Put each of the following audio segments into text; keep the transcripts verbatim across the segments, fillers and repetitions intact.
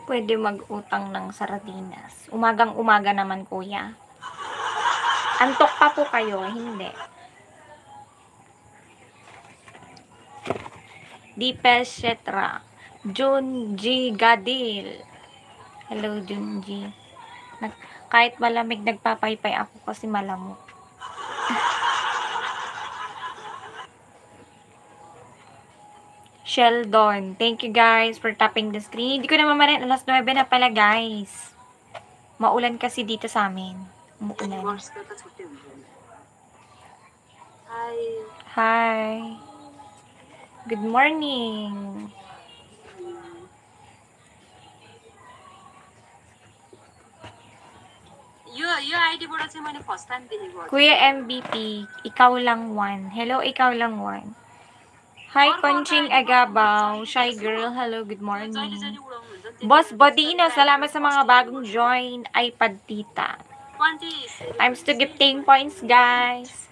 Pwede mag-utang ng sardinas. Umagang-umaga naman, kuya. Antok pa po kayo? Hindi. Dipes Shetra. Junji Gadil. Hello, Junji. Nag-, kahit malamig, nagpapaypay ako kasi malamok. Sheldon, thank you guys for tapping the screen. Hindi ko na mamarin, alas nuebe na pala, guys. Maulan kasi dito sa amin. Umuulan. Hi. Hi. Good morning. You, you I D বড়াছে মানে first time দেখি গো। Kuya M B P, ikaw lang one. Hello, ikaw lang one. Hi, Conching Agabaw. Shy girl, hello, good morning. Boss Bodino, salamat sa mga bagong join. Ay, pagtita. I'm still gifting points, guys.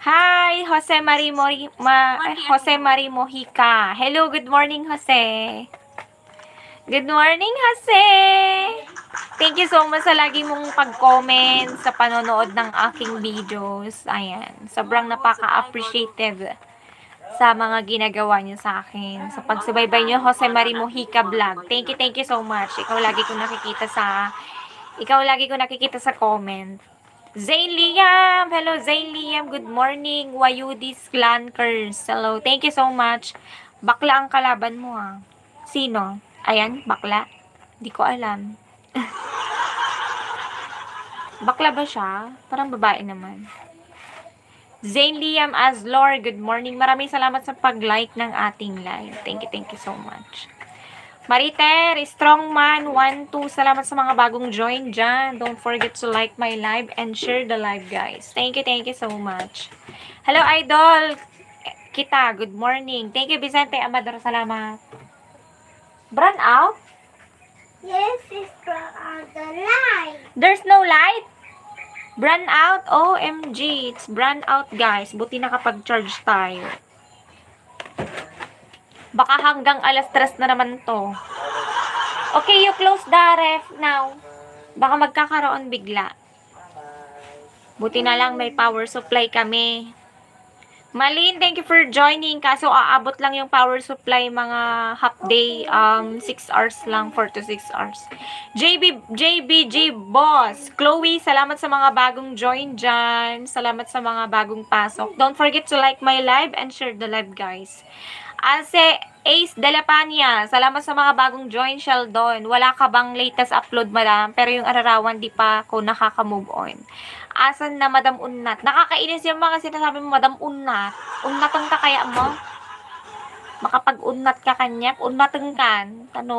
Hi, Jose Marie Mori-, Ma-, eh, Jose Marie Mojica. Hello, good morning, Jose. Good morning, Jose! Thank you so much sa lagi mong pag-comment, sa panonood ng aking videos. Ayan, sobrang napaka-appreciative sa mga ginagawa niyo sa akin. Sa pagsubaybay niyo, Jose Marie Mojica Vlog. Thank you, thank you so much. Ikaw lagi ko nakikita sa, ikaw lagi ko nakikita sa comment. Zayn Liam! Hello, Zayn Liam. Good morning. Wayudis Clan Curse. Hello. Thank you so much. Bakla ang kalaban mo, ah. Sino? Ayan, bakla. Di ko alam. Bakla ba siya? Parang babae naman. Zayn Liam Azlor, good morning. Maraming salamat sa pag-like ng ating live. Thank you, thank you so much. Mariter, Strongman one two, salamat sa mga bagong join dyan. Don't forget to like my live and share the live, guys. Thank you, thank you so much. Hello, Idol. Kita, good morning. Thank you, Vicente Amador. Salamat. Brownout? Yes, it's brownout the light. There's no light? Brownout? O M G, it's brownout, guys. Buti nakapag-charge tayo. Baka hanggang alas tres na naman to. Okay, you close the ref now. Baka magkakaroon bigla. Buti na lang may power supply kami. Malin, thank you for joining. Kaso aabot lang yung power supply mga half day, um, six hours lang, four to six hours. J B, J B G Boss, Chloe, salamat sa mga bagong join dyan. Salamat sa mga bagong pasok. Don't forget to like my live and share the live, guys. Ase Ace de la Panya, salamat sa mga bagong join, Sheldon. Wala ka bang latest upload, madam? Pero yung ararawan, di pa ako nakaka-move on. Asan na, Madam Unnat? Nakakainis yung mga sinasabi mo, Madam Unnat. Unnatan ka kaya mo? Makapag-unnat ka kanya? Unnatan kan? Ano,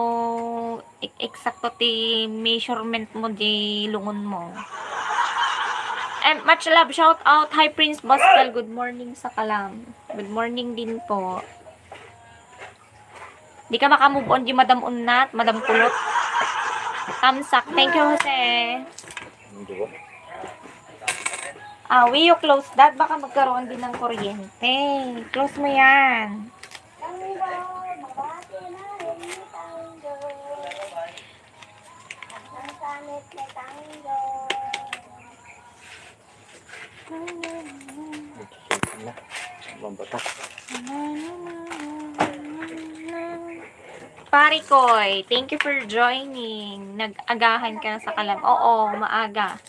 ek-, eksakto ti measurement mo di lungon mo. And much love, shout out. Hi, Prince Bostel. Good morning sa Kalam. Good morning din po. Di ka makamove on di Madam Unnat, Madam Kulot. Tamsak. Thank you, Jose. Hindi ba? Ah, will you close that? Baka magkaroon din ng kuryente. Close mo yan. Nagsusuot na. Mabata. Pare Koy, thank you for joining. Nag-agahan ka na sa Kalam. Oo, maaga.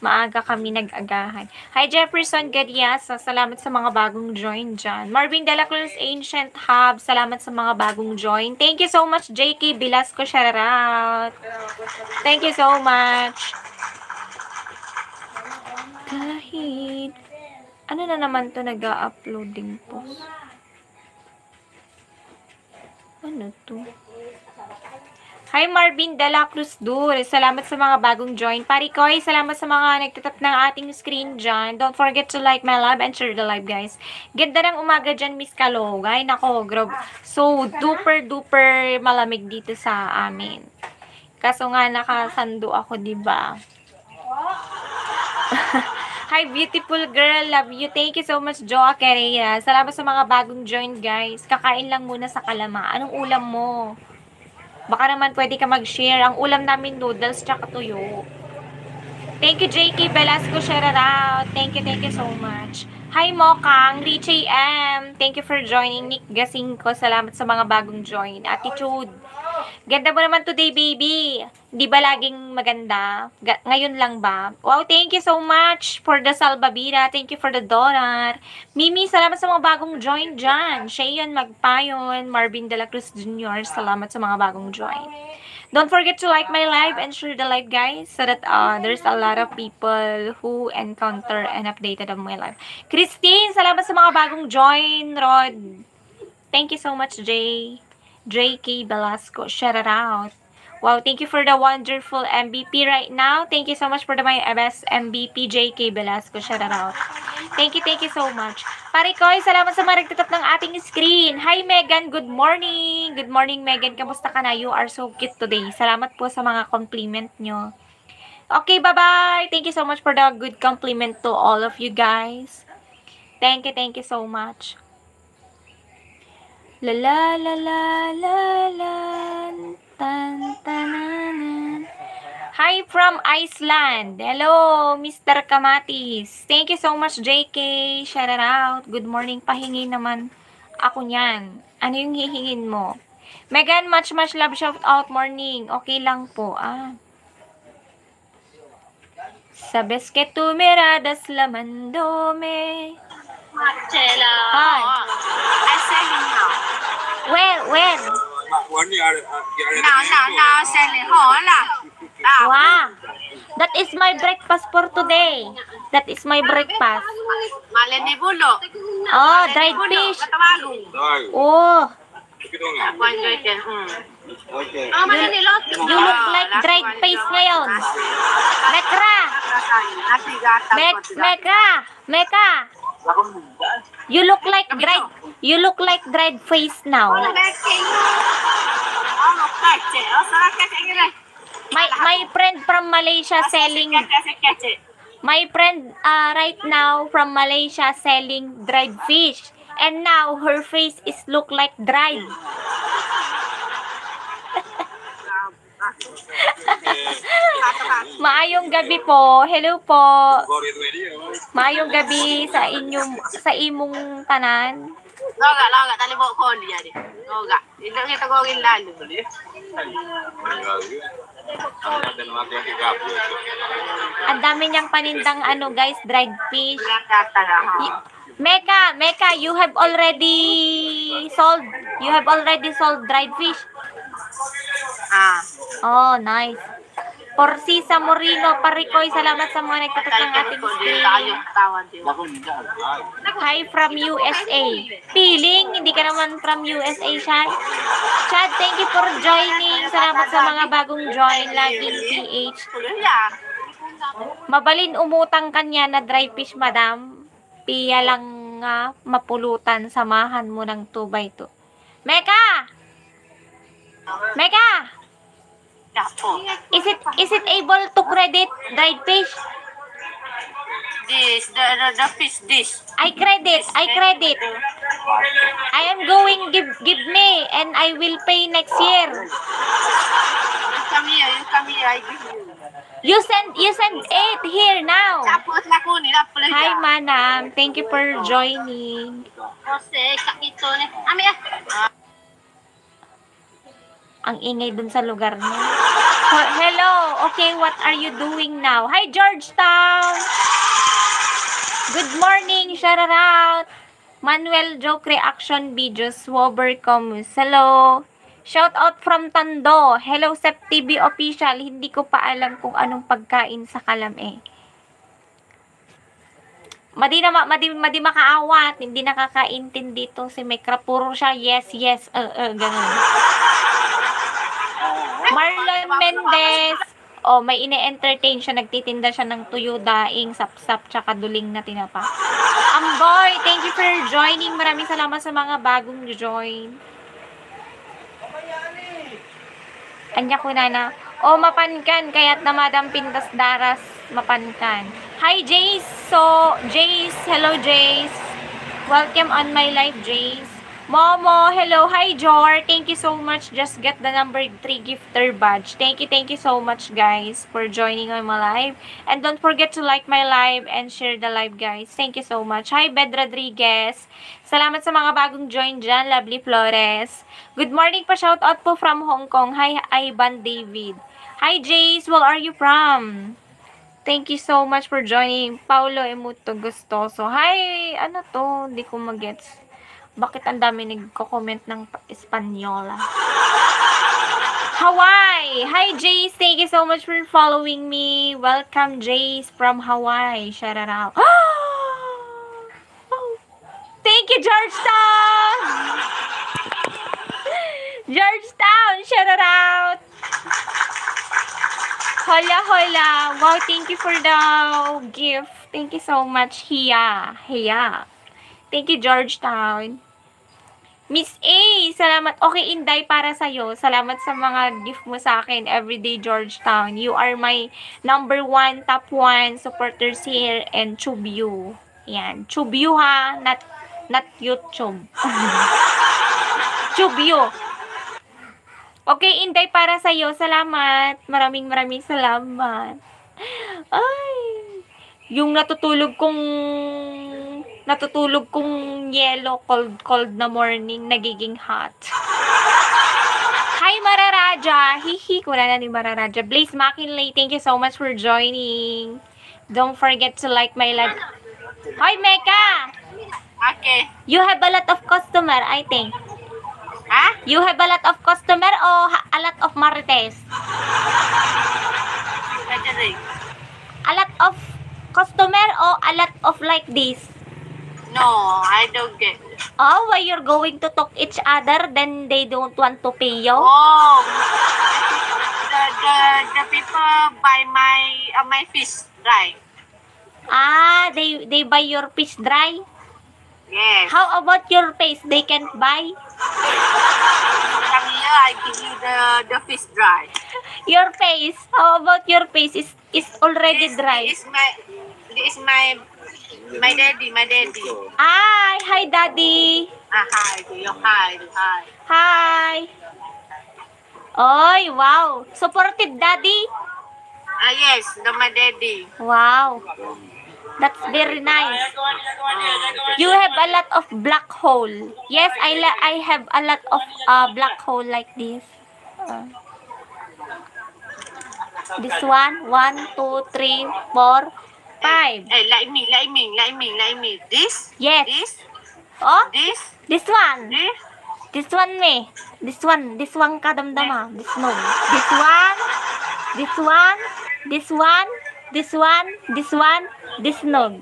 Maaga kami nag-agahan. Hi, Jefferson Gadiasa. Salamat sa mga bagong join dyan. Marvin Dela Cruz, Ancient Hub. Salamat sa mga bagong join. Thank you so much, J K Velasco. Shout out. Thank you so much. Kahit, ano na naman to, nag-a-uploading post? Ano to? Hi, Marvin Dela Cruz Dur. Salamat sa mga bagong join. Pare Koy, salamat sa mga nagtatap ng ating screen dyan. Don't forget to like my live and share the live, guys. Ganda ng umaga dyan, Miss Kalog. Ay, nako, grabe. So, duper, duper malamig dito sa amin. Kaso nga, nakasando ako, di ba? Hi, beautiful girl. Love you. Thank you so much, Joa Carreira. Salamat sa mga bagong join, guys. Kakain lang muna sa Kalama. Anong ulam mo? Baka naman pwede ka mag-share. Ang ulam namin, noodles tsaka tuyo. Thank you, J K Velasco, shout out. Thank you, thank you so much. Hi, Mokang, Richie M. Thank you for joining. Nick Gasingko, salamat sa mga bagong join. Attitude. Ganda mo naman today, baby. Di ba laging maganda? Ga- ngayon lang ba? Wow, thank you so much for the salbabida. Thank you for the dollar. Mimi, salamat sa mga bagong join dyan. Shayon Magpayon, Marvin de la Cruz Junior, salamat sa mga bagong join. Don't forget to like my live and share the live, guys, so that uh, there's a lot of people who encounter and updated of my live. Christine, salamat sa mga bagong join, Rod. Thank you so much, J. J K Velasco. Shout it out. Wow, thank you for the wonderful M V P right now. Thank you so much for the my best M V P, J K Velasco. Shout it out. Thank you, thank you so much. Pare Koy, salamat sa mga nagtatap ng ating screen. Hi, Megan. Good morning. Good morning, Megan. Kamusta ka na? You are so cute today. Salamat po sa mga compliment nyo. Okay, bye-bye. Thank you so much for the good compliment to all of you guys. Thank you, thank you so much. La la la la la la tan tananan. Hi from Iceland. Hello, Mister Kamatis. Thank you so much, J K. Shout it out. Good morning. Pahingi naman ako niyan. Ano yung hihingin mo? Megan, much, much love, shout out, morning. Okay lang po, ah. Sabes que tú me agradas la mandome. Marcela. Hi. I sell it now. Where, where? Now, now, now, sell it. Hola. Ah. Wow. That is my breakfast for today. That is my breakfast. Mali ni Bulo. Oh, dried fish. Katawago. Oh. Ako ang joy ka. Hmm. Okay. You, you look like dried fish ngayon. Mekra! Mek-, Mekra! Meka! You look like dried, you look like dried fish now. My, my friend from Malaysia selling, my friend, uh, right now from Malaysia selling dried fish. And now, her face is look like dried. Maayong gabi po. Hello po. Maayong gabi sa inyong, sa imong tanan. Loga, loga, talibo ko liya di. Loga. Hindi kita ko rin lalo. Ang dami niyang panindang ano, guys, dried fish. Wala ka talaga, ha? Y-, Meka, Meka, you have already sold, you have already sold dried fish? Ah. Oh, nice. Porsisa Moreno, Parikoy, salamat sa mga nagtatatang ating stream. Hi from U S A. Feeling, hindi ka naman from U S A, Shai. Chad, thank you for joining. Salamat sa mga bagong join. Laging P H. Mabalin umutang kanya na dry fish, madam. Piya lang nga mapulutan, samahan mo ng two by two. Meka! Meka! Is it, is it able to credit dried fish? This, the, the, the fish dish. I credit, I credit. I am going give, give me and I will pay next year. You come here, you come here, I give you. You send, you send it here now. Tapos na kunin, tapos na. Hi, Manang. Thank you for joining. Kasi, kakito ni. Ami, ah. Ang ingay dun sa lugar niya. He-, hello! Okay, what are you doing now? Hi, Georgetown! Good morning! Shout out! Manuel Joke Reaction Videos, Wober Comus. Hello! Shout out from Tondo. Hello, Sep T V Official. Hindi ko pa alam kung anong pagkain sa Kalam eh. Madi na ma-, madi, madi makaawat, hindi nakakaintindi to si Mekra. Puro siya, "Yes, yes, uh, uh," ganun. Marlon Mendez. Oh, may ine-entertain siya, nagtitinda siya ng tuyo, daing, sapsap, tsaka duling na tinapa. Amboy, thank you for joining. Maraming salamat sa mga bagong join. Anya kunana, "O, mapankan, kayat na Madam Pintas Daras, mapankan." Hi, Jace. So, Jace, hello, Jace. Welcome on my live, Jace. Momo, hello. Hi, Jor. Thank you so much. Just get the number three gifter badge. Thank you, thank you so much, guys, for joining on my live. And don't forget to like my live and share the live, guys. Thank you so much. Hi, Bed Rodriguez. Salamat sa mga bagong join dyan, Lovely Flores. Good morning pa, shoutout po from Hong Kong. Hi, Ivan David. Hi, Jace. Where are you from? Thank you so much for joining, Paulo Emuto Gustoso. Hi, ano to? Di ko magets. Bakit ang dami nagko-comment ng pa-, Espanyola? Hawaii! Hi, Jace! Thank you so much for following me. Welcome, Jace, from Hawaii. Shout out. Thank you, Georgetown! Georgetown, shout out! Hola, hola. Wow, thank you for the gift. Thank you so much, Hia. Hia. Thank you, Georgetown. Miss A, salamat. Okay, Inday, para sa'yo. Salamat sa mga gift mo sa akin everyday, Georgetown. You are my number one, top one supporters here and Chubyu. Yan. Chubyu, ha, not, not YouTube. Chubyu. Okay, Inday, para sa'yo. Salamat. Maraming, maraming salamat. Ay. Yung natutulog kong, natutulog kong yelo, cold, cold na morning, nagiging hot. Hi, Mararaja. Hihi, wala na ni Mararaja. Blaze McKinley, thank you so much for joining. Don't forget to like my live. Hoy, Mecca! Okay. You have a lot of customer, I think. Ha? You have a lot of customer o ha-, a lot of marites? What do you think? A lot of customer o a lot of like this? No, I don't get it. Oh, why you're going to talk each other, then they don't want to pay you? Oh, the, the, the people buy my, uh, my fish dry. Ah, they, they buy your fish dry? Yes. How about your face? They can't buy? Come here, I give you the, the fish dry. Your face. How about your face? Is, is already dry. This is my, this is my, my daddy, my daddy. Hi, hi, daddy. Ah, hi, hi, hi. Hi. Oy, wow. Supportive, Daddy? Ah, yes, the my daddy. Wow. That's very nice. You have a lot of black hole. Yes, I la-, I have a lot of, uh, black hole like this. Uh, this one, one, two, three, four, five. Eh, like me, like me, like me, like me. This? Yes. This? Oh? This? This one. This? This one, me. This one. This one kadamdama. This no. This one. This one. This one. This one. This one. This no.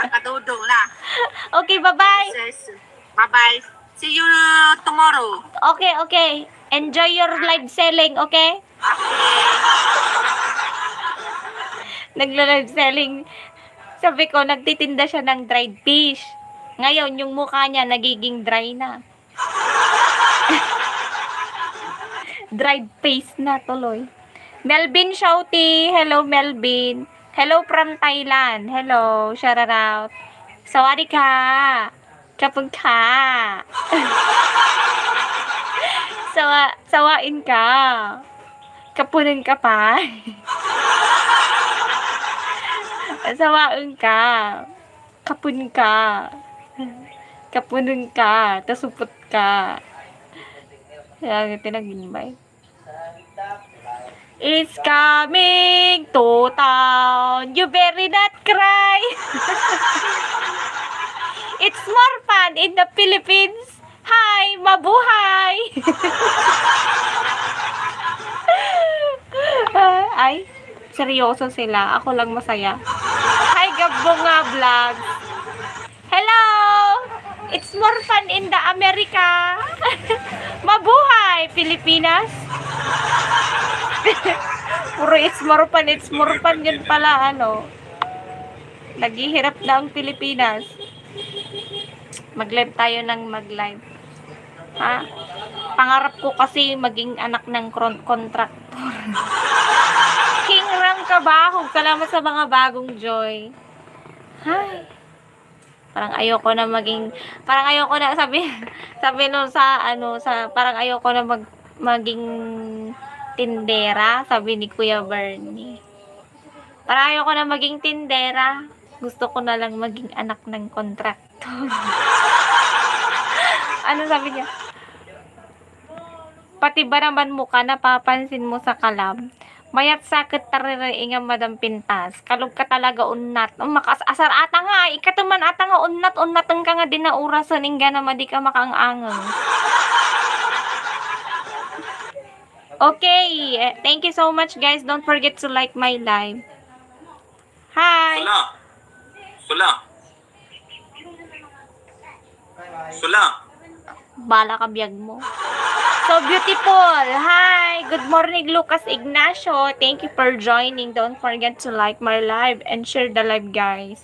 Nakadudong na. Okay, bye-bye. Yes, yes. Bye-bye. See you tomorrow. Okay, okay. Enjoy your live selling, okay? Nagla-live selling. Sabi ko, nagtitinda siya ng dried fish. Ngayon, yung mukha niya nagiging dry na. Dried face na tuloy. Melvin Shouty. Hello, Melvin. Hello from Thailand. Hello. Shout out. Sawadee ka. Kapun ka. Sawa-, sawain ka. Kapunin ka pa. Sawain ka. Kapun ka. Kapunin ka. Tasupot ka. Kaya nga tinagimbay. It's coming to town. You better not cry. It's more fun in the Philippines. Hi, mabuhay! Ay, seryoso sila. Ako lang masaya. Hi, Gabonga Vlogs. Hello! It's more fun in the America. Mabuhay, Pilipinas. Puro it's more fun, it's more fun. Yun pala, ano. Naghihirap na ang Pilipinas. Mag-live tayo ng mag-live. Ha? Pangarap ko kasi maging anak ng kron-, kontraktor. King Ram Kabahog, salamat sa mga bagong joy. Hi. Parang ayoko na maging, parang ayoko na, sabi, sabi nung sa, ano, sa, parang ayoko na mag-, maging tindera, sabi ni Kuya Bernie. Parang ayoko na maging tindera. Gusto ko na lang maging anak ng kontraktor. Ano sabi niya? Pati ba naman mukha napapansin mo sa kalab? Mayat sakit taririing nga madam pintas. Kalog ka talaga unnat. Oh, makas-, asar ata nga, ay, ikatuman ata nga unnat, unnat ka nga di na orasan, ingga na madi ka makaang-angeng. Okay, eh, thank you so much, guys. Don't forget to like my live. Hi! Sula! Sula! Sula! Bala ka biyag mo. So beautiful. Hi! Good morning, Lucas Ignacio. Thank you for joining. Don't forget to like my live and share the live, guys.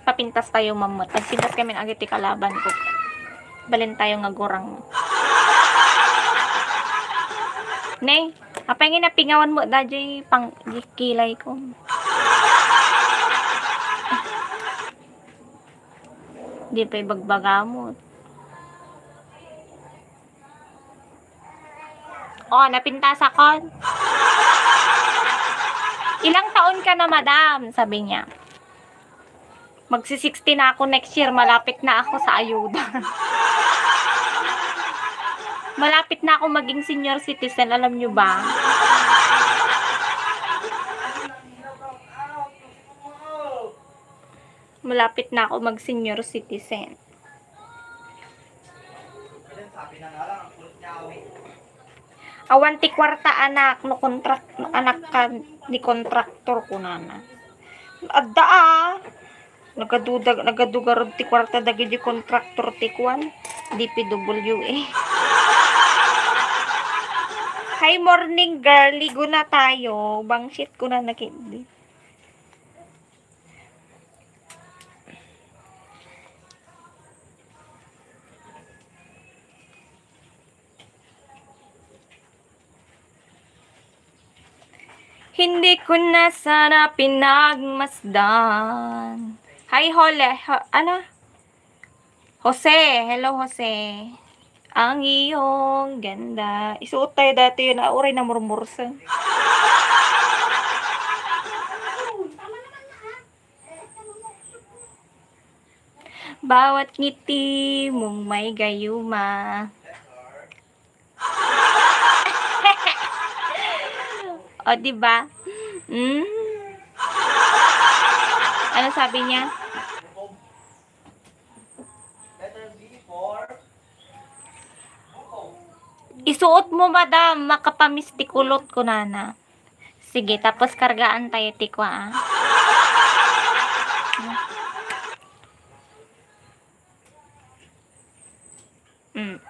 Papintas tayo, mamot. Nagpintas kami ng agit ti kalaban ko. Balin tayo nga gurang. Ne, apay nga napingawan mo, da, jay pang-, jay kilay ko. Di pa ibagbaga mo. Oh, napintas akon. "Ilang taon ka na, madam?" sabi niya. "Magsi-sixty na ako next year, malapit na ako sa ayuda." Malapit na ako maging senior citizen, alam nyo ba? Malapit na ako mag senior citizen. Awan ti kwarta, anak, no kontrak-, no anak ka ni kontraktor, kunana. Adda, ah. Nagaduda-, nagadugarod ti kwarta dagiti kontraktor ti kuan, D P W A. Hi, morning, girl. Ligo na tayo. Bangsit ko na nakit-, Hindi ko na sana pinagmasdan. Hi, Hole. Ho-, ano? Jose. Hello, Jose. Ang iyong ganda. Isuot tayo dati yun. Ah, uray na murmursa. Bawat ngiti mong may gayuma. O, di ba? Mm. Ano sabi niya? "Isuot mo, madam, makapamiss ti kulot," kunana. Sige, tapos kargaan tayo ti kua, ah. Mm.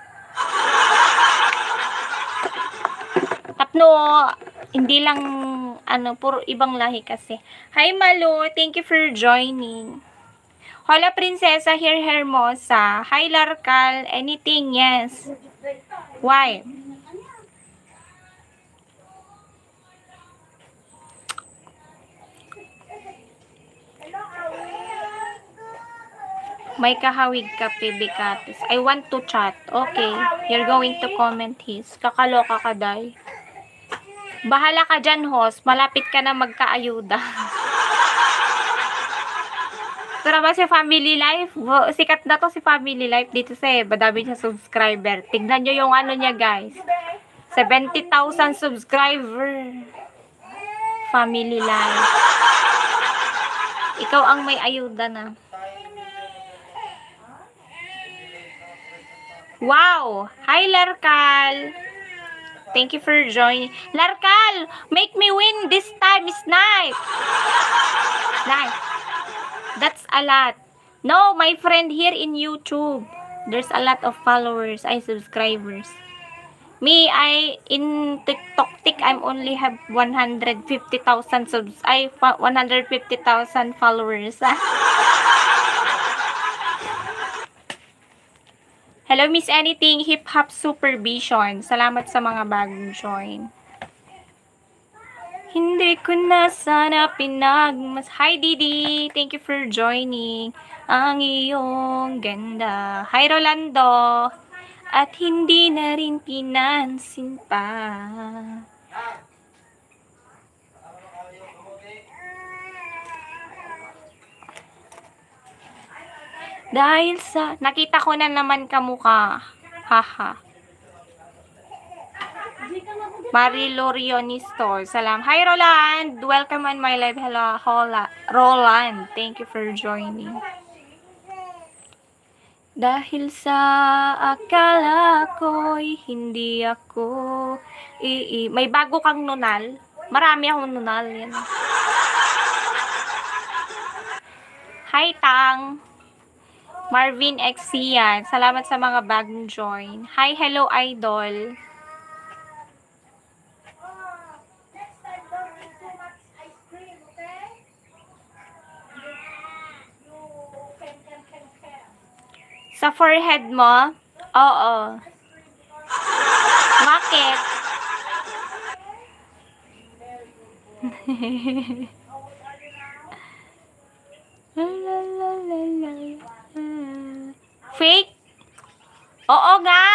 Tapno, hindi lang, ano, puro ibang lahi kasi. Hi, Malo. Thank you for joining. Hola, Prinsesa. Here, hermosa. Hi, Larkal. Anything? Yes. Why? May kahawig ka, P B Cates. I want to chat. Okay, you're going to comment his. Kakaloka ka, day. Bahala ka dyan, host. Malapit ka na magkaayuda. Ito naman si Family Life. Wo-, sikat na to si Family Life dito sa, eh, madami siya subscriber. Tignan nyo yung ano niya, guys. Seventy thousand subscriber. Family Life. Ikaw ang may ayuda na. Wow! Hi, Larkal! Thank you for joining. Larkal, make me win this time, snipe! Snipe. That's a lot. No, my friend here in YouTube, there's a lot of followers, ay, subscribers. Me, I, in TikTok, tik, I'm only have one hundred fifty thousand subs-, ay, fa-, one hundred fifty thousand followers. Hello, Miss Anything, Hip Hop Supervision. Salamat sa mga bagong join. Hindi ko na sana pinagmas-, Hi, Didi! Thank you for joining. Ang iyong ganda. Hi, Rolando! At hindi na rin pinansin pa. Dahil sa, nakita ko na naman kamuka. Haha. Marie Lorioni Store. Salam. Hi, Roland. Welcome on my live. Hello, hola. Roland, thank you for joining. Dahil sa akala ko'y hindi ako ii-, may bago kang nunal? Marami akong nunal, yan. Hi, Tang. Marvin X Sian, salamat sa mga bagong join. Hi, hello, idol. Sa forehead mo? Oo. Bakit? Fake? Oo nga.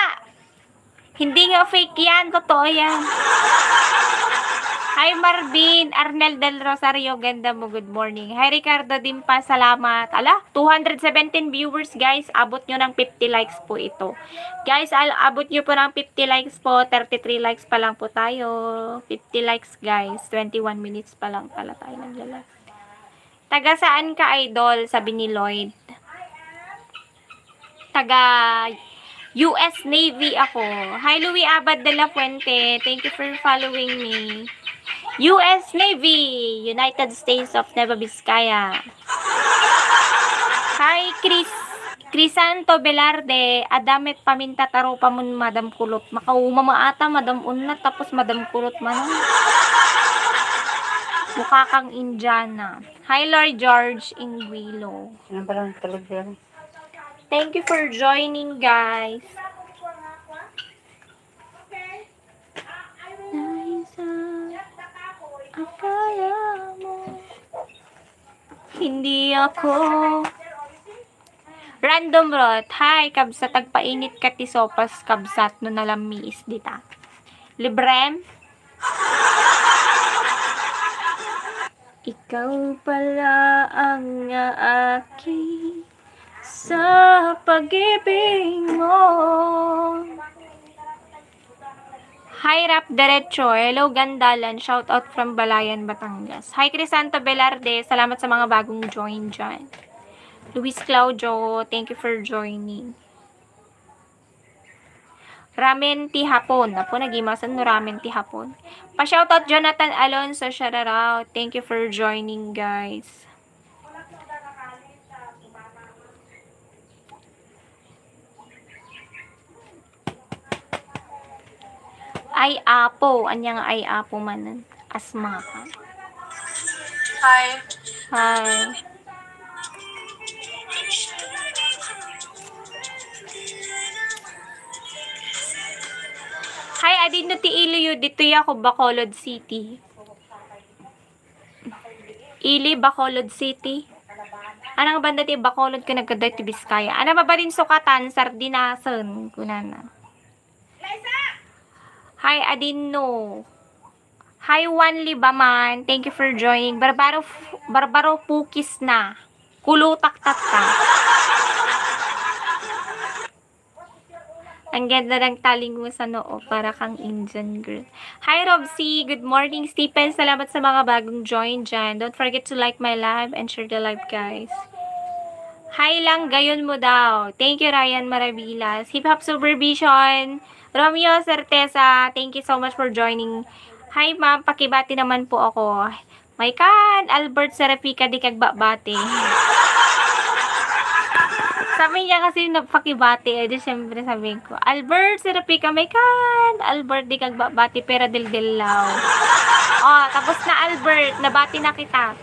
Hindi nga fake yan. Totoo yan. Hi, Marvin. Arnel Del Rosario, ganda mo. Good morning. Hi, Ricardo Dimpa. Salamat. Ala, two hundred seventeen viewers, guys. Abot nyo ng fifty likes po ito. Guys, al-, abot nyo po ng fifty likes po. Thirty-three likes pa lang po tayo. Fifty likes, guys. Twenty-one minutes pa lang pala tayo nagla-live. Taga saan ka, idol? Sabi ni Lloyd. Taga U S Navy ako. Hi, Louis Abad de la Fuente. Thank you for following me. U S Navy, United States of Nueva Vizcaya. Hi, Chris. Crisanto Velarde, adda met paminta ta rupa mon Madam Kulot. Makauma mo ata, Madam Unat, tapos Madam Kulot man. Mukha kang Indiana. Hi, Lord George Inguilo. Yan pa lang talaga. Thank you for joining, guys. Dahil sa akala mo, hindi ako. Random Rot, hi, kabsat, agpainit ka ti sopas, kabsat, no nalammiis dita. Librem? Ikaw pala ang aaki sa pag-ibig mo. Hi, Rap Derecho. Hello, Gandalan. Shout out from Balayan, Batangas. Hi, Crisanto Velarde. Salamat sa mga bagong join dyan. Luis Claudio, thank you for joining. Ramen ti hapon. Apo, nagimasan no ramen ti hapon. Pa-shoutout Jonathan Alonso, shout out. Thank you for joining, guys. Ay, apo. Anya nga ay, apo manen? Asma ka? Hi. Hi. Hi, adino ti iliyo? Ditoy ako, Bacolod City. Ili, Bacolod City. Anang banda ti Bacolod ken nagkadda ti Biskaya? Ana, mabalin sukatan, sardinasen, kunana. Hi, adino. Hi, Juan Libaman. Thank you for joining. Barbaro, Barbaro Pukis na. Kulutak tatta. Ang ganda ng taling mo sa noo, para kang Indian girl. Hi, Robsy. Good morning, Stephen. Salamat sa mga bagong join dyan. Don't forget to like my live and share the live, guys. Hi lang, gayon mo daw. Thank you, Ryan Maravilas. Hip Hop Supervision. Romeo Certeza, thank you so much for joining. Hi, ma'am. Pakibati naman po ako. May kan, Albert Serafica, di kagbabati. Sabi niya kasi nagpakibati, eh, di syempre sabi ko, "Albert Serafica, may kan, Albert, di kagbabati, pera dildilaw." Oh, tapos na, Albert, nabati na kita.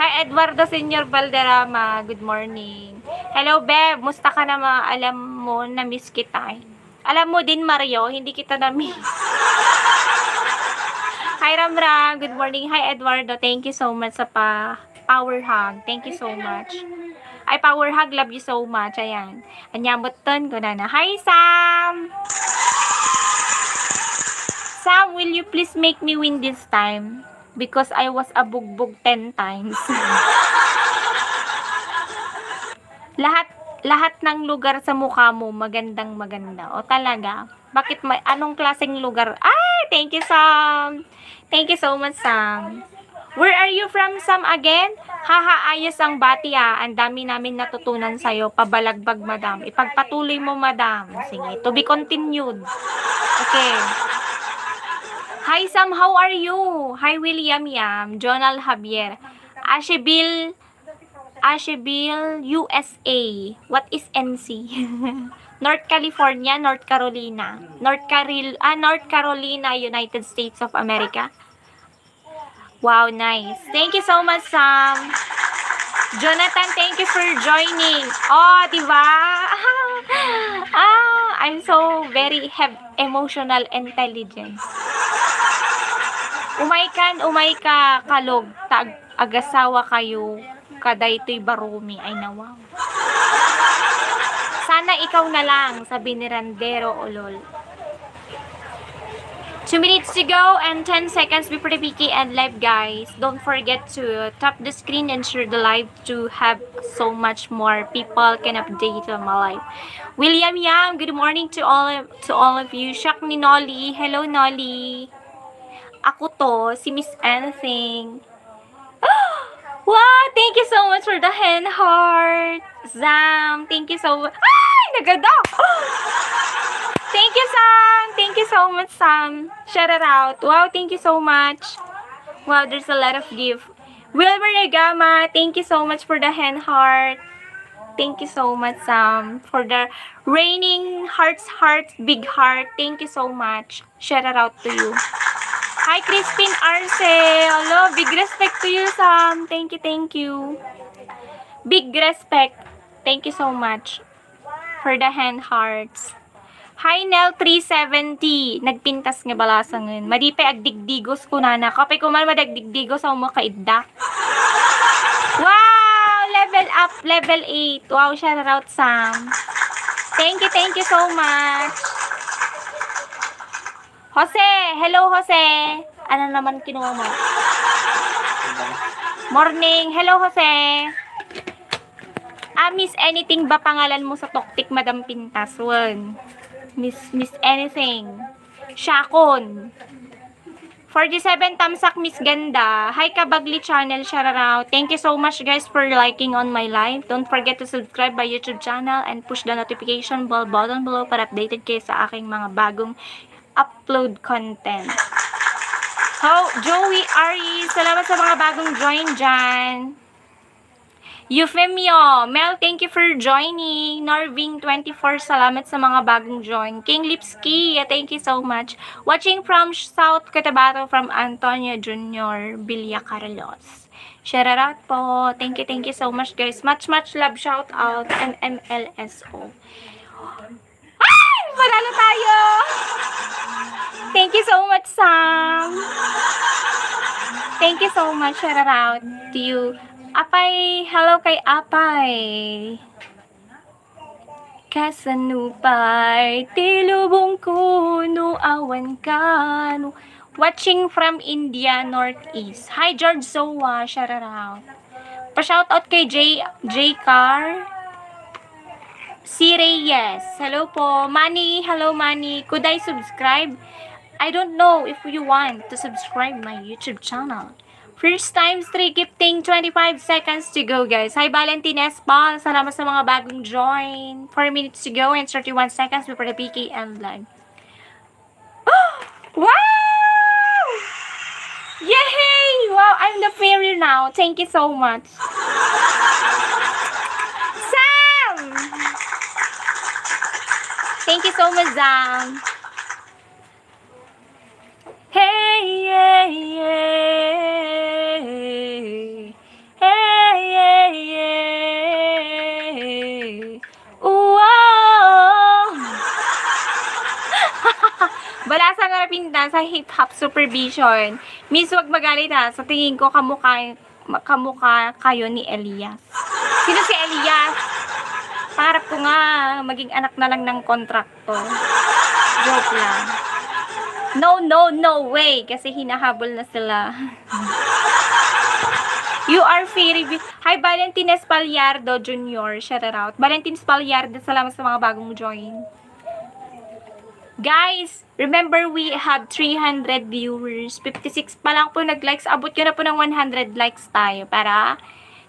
Hi, Eduardo Senior Valderrama, good morning. Hello, Bev, musta ka na, ma-, alam mo, na-miss kita, eh. Alam mo din, Mario, hindi kita na-miss. Hi, Ramram. Good morning. Hi, Eduardo. Thank you so much sa pa power hug. Thank you so much. Ay, power hug. Love you so much. Ayan. Anya, mutten ko na na. Hi, Sam! Sam, will you please make me win this time? Because I was a bugbog ten times. Lahat, lahat ng lugar sa mukha mo, magandang maganda. O talaga? Bakit may, anong klaseng lugar? Ay, thank you, Sam. Thank you so much, Sam. Where are you from, Sam, again? Haha, ayos ang bati, ah. Ang dami namin natutunan sa'yo. Pabalagbag, madam. Ipagpatuloy mo, madam. Sige, to be continued. Okay. Hi, Sam. How are you? Hi, William Yam. Jonal Javier. Asheville, Asheville, U S A. What is N C? North California, North Carolina. North Carol-, ah, North Carolina, United States of America. Wow, nice. Thank you so much, Sam. Jonathan, thank you for joining. Oh, di ba? Ah, I'm so very have emotional intelligence. Umay kan, umay ka, kalog, ta ag-, agasawa kayo, kadaytoy barumi ay nawaw. Sana ikaw na lang, sabi ni Randero Olol. Two minutes to go and ten seconds before the P K end live, guys. Don't forget to tap the screen and share the live to have so much more people can update on my live. William Yam, good morning to all of, to all of you. Shaq ni Nolly. Hello, Nolly. Ako to, si Miss Anything. Wow, thank you so much for the hand heart. Zam, thank you so much. Ay, nagada! Thank you, Sam. Thank you so much, Sam. Shout it out. Wow, thank you so much. Wow, there's a lot of gift. Wilmer Nagama, thank you so much for the hand heart. Thank you so much, Sam, for the raining hearts, hearts, big heart. Thank you so much. Shout out to you. Hi, Crispin Arce. Hello, big respect to you, Sam. Thank you, thank you. Big respect. Thank you so much for the hand hearts. Hi, Nel three seventy. Nagpintas nga balasangen. Madi pay agdigdigos kunana. Kapay ko man madagdigdigos, ako makaidda. Wow! Level up, level eight. Wow, shout out, Sam. Thank you, thank you so much. Jose! Hello, Jose! Ano naman kinuha mo? Morning! Hello, Jose! Ah, Miss Anything ba pangalan mo sa toktik, Madam Pintas? Wen. Miss, Miss Anything. Shakon. Forty-seven tamsak, Miss Ganda. Hi, Kabagli Channel, shout out. Thank you so much, guys, for liking on my live. Don't forget to subscribe my YouTube channel and push the notification bell button below para updated kayo sa aking mga bagong upload content. Ho, Joey Ari, salamat sa mga bagong join dyan. Eufemio, Mel, thank you for joining. Norving twenty-four, salamat sa mga bagong join. King Lipski, thank you so much. Watching from South Cotabato from Antonio Junior Villacarlos. Shout out po. Thank you, thank you so much, guys. Much, much love, shout out, and M L S O. Ay! Panalo tayo! Thank you so much, Sam. Thank you so much. Shout out to you. Apay, hello kay Apay. Kasano pay ti lubong ko no awan ka, no? Watching from India, Northeast. Hi, George Soa. Shout out. Pa-shoutout kay J, J Car. Si Reyes. Hello po. Manny, hello, Manny. Could I subscribe? I don't know if you want to subscribe my YouTube channel. First time, three gifting, twenty-five seconds to go, guys. Hi, Valentin Espal. Salamat sa mga bagong join. Four minutes to go and thirty-one seconds before the P K end live. Wow! Yay! Wow, I'm the fairy now. Thank you so much. Sam! Thank you so much, Sam. Hey, yeah, yeah. Hey, yeah, yeah. Wow! Balasa nga Pinta sa Hip Hop Supervision. Miss, wag magalit ha. Sa tingin ko, kamukha, kamukha kayo ni Elias. Sino si Elias? Pangarap ko nga maging anak na lang ng kontraktor. Joke lang. No, no, no way. Kasi hinahabol na sila. You are very be- Hi, Valentin Espaliardo Junior. Shout out. Valentin Espaliardo, salamat sa mga bagong join. Guys, remember, we have three hundred viewers. Fifty-six pa lang po nag-likes. Abot ko na po ng one hundred likes tayo para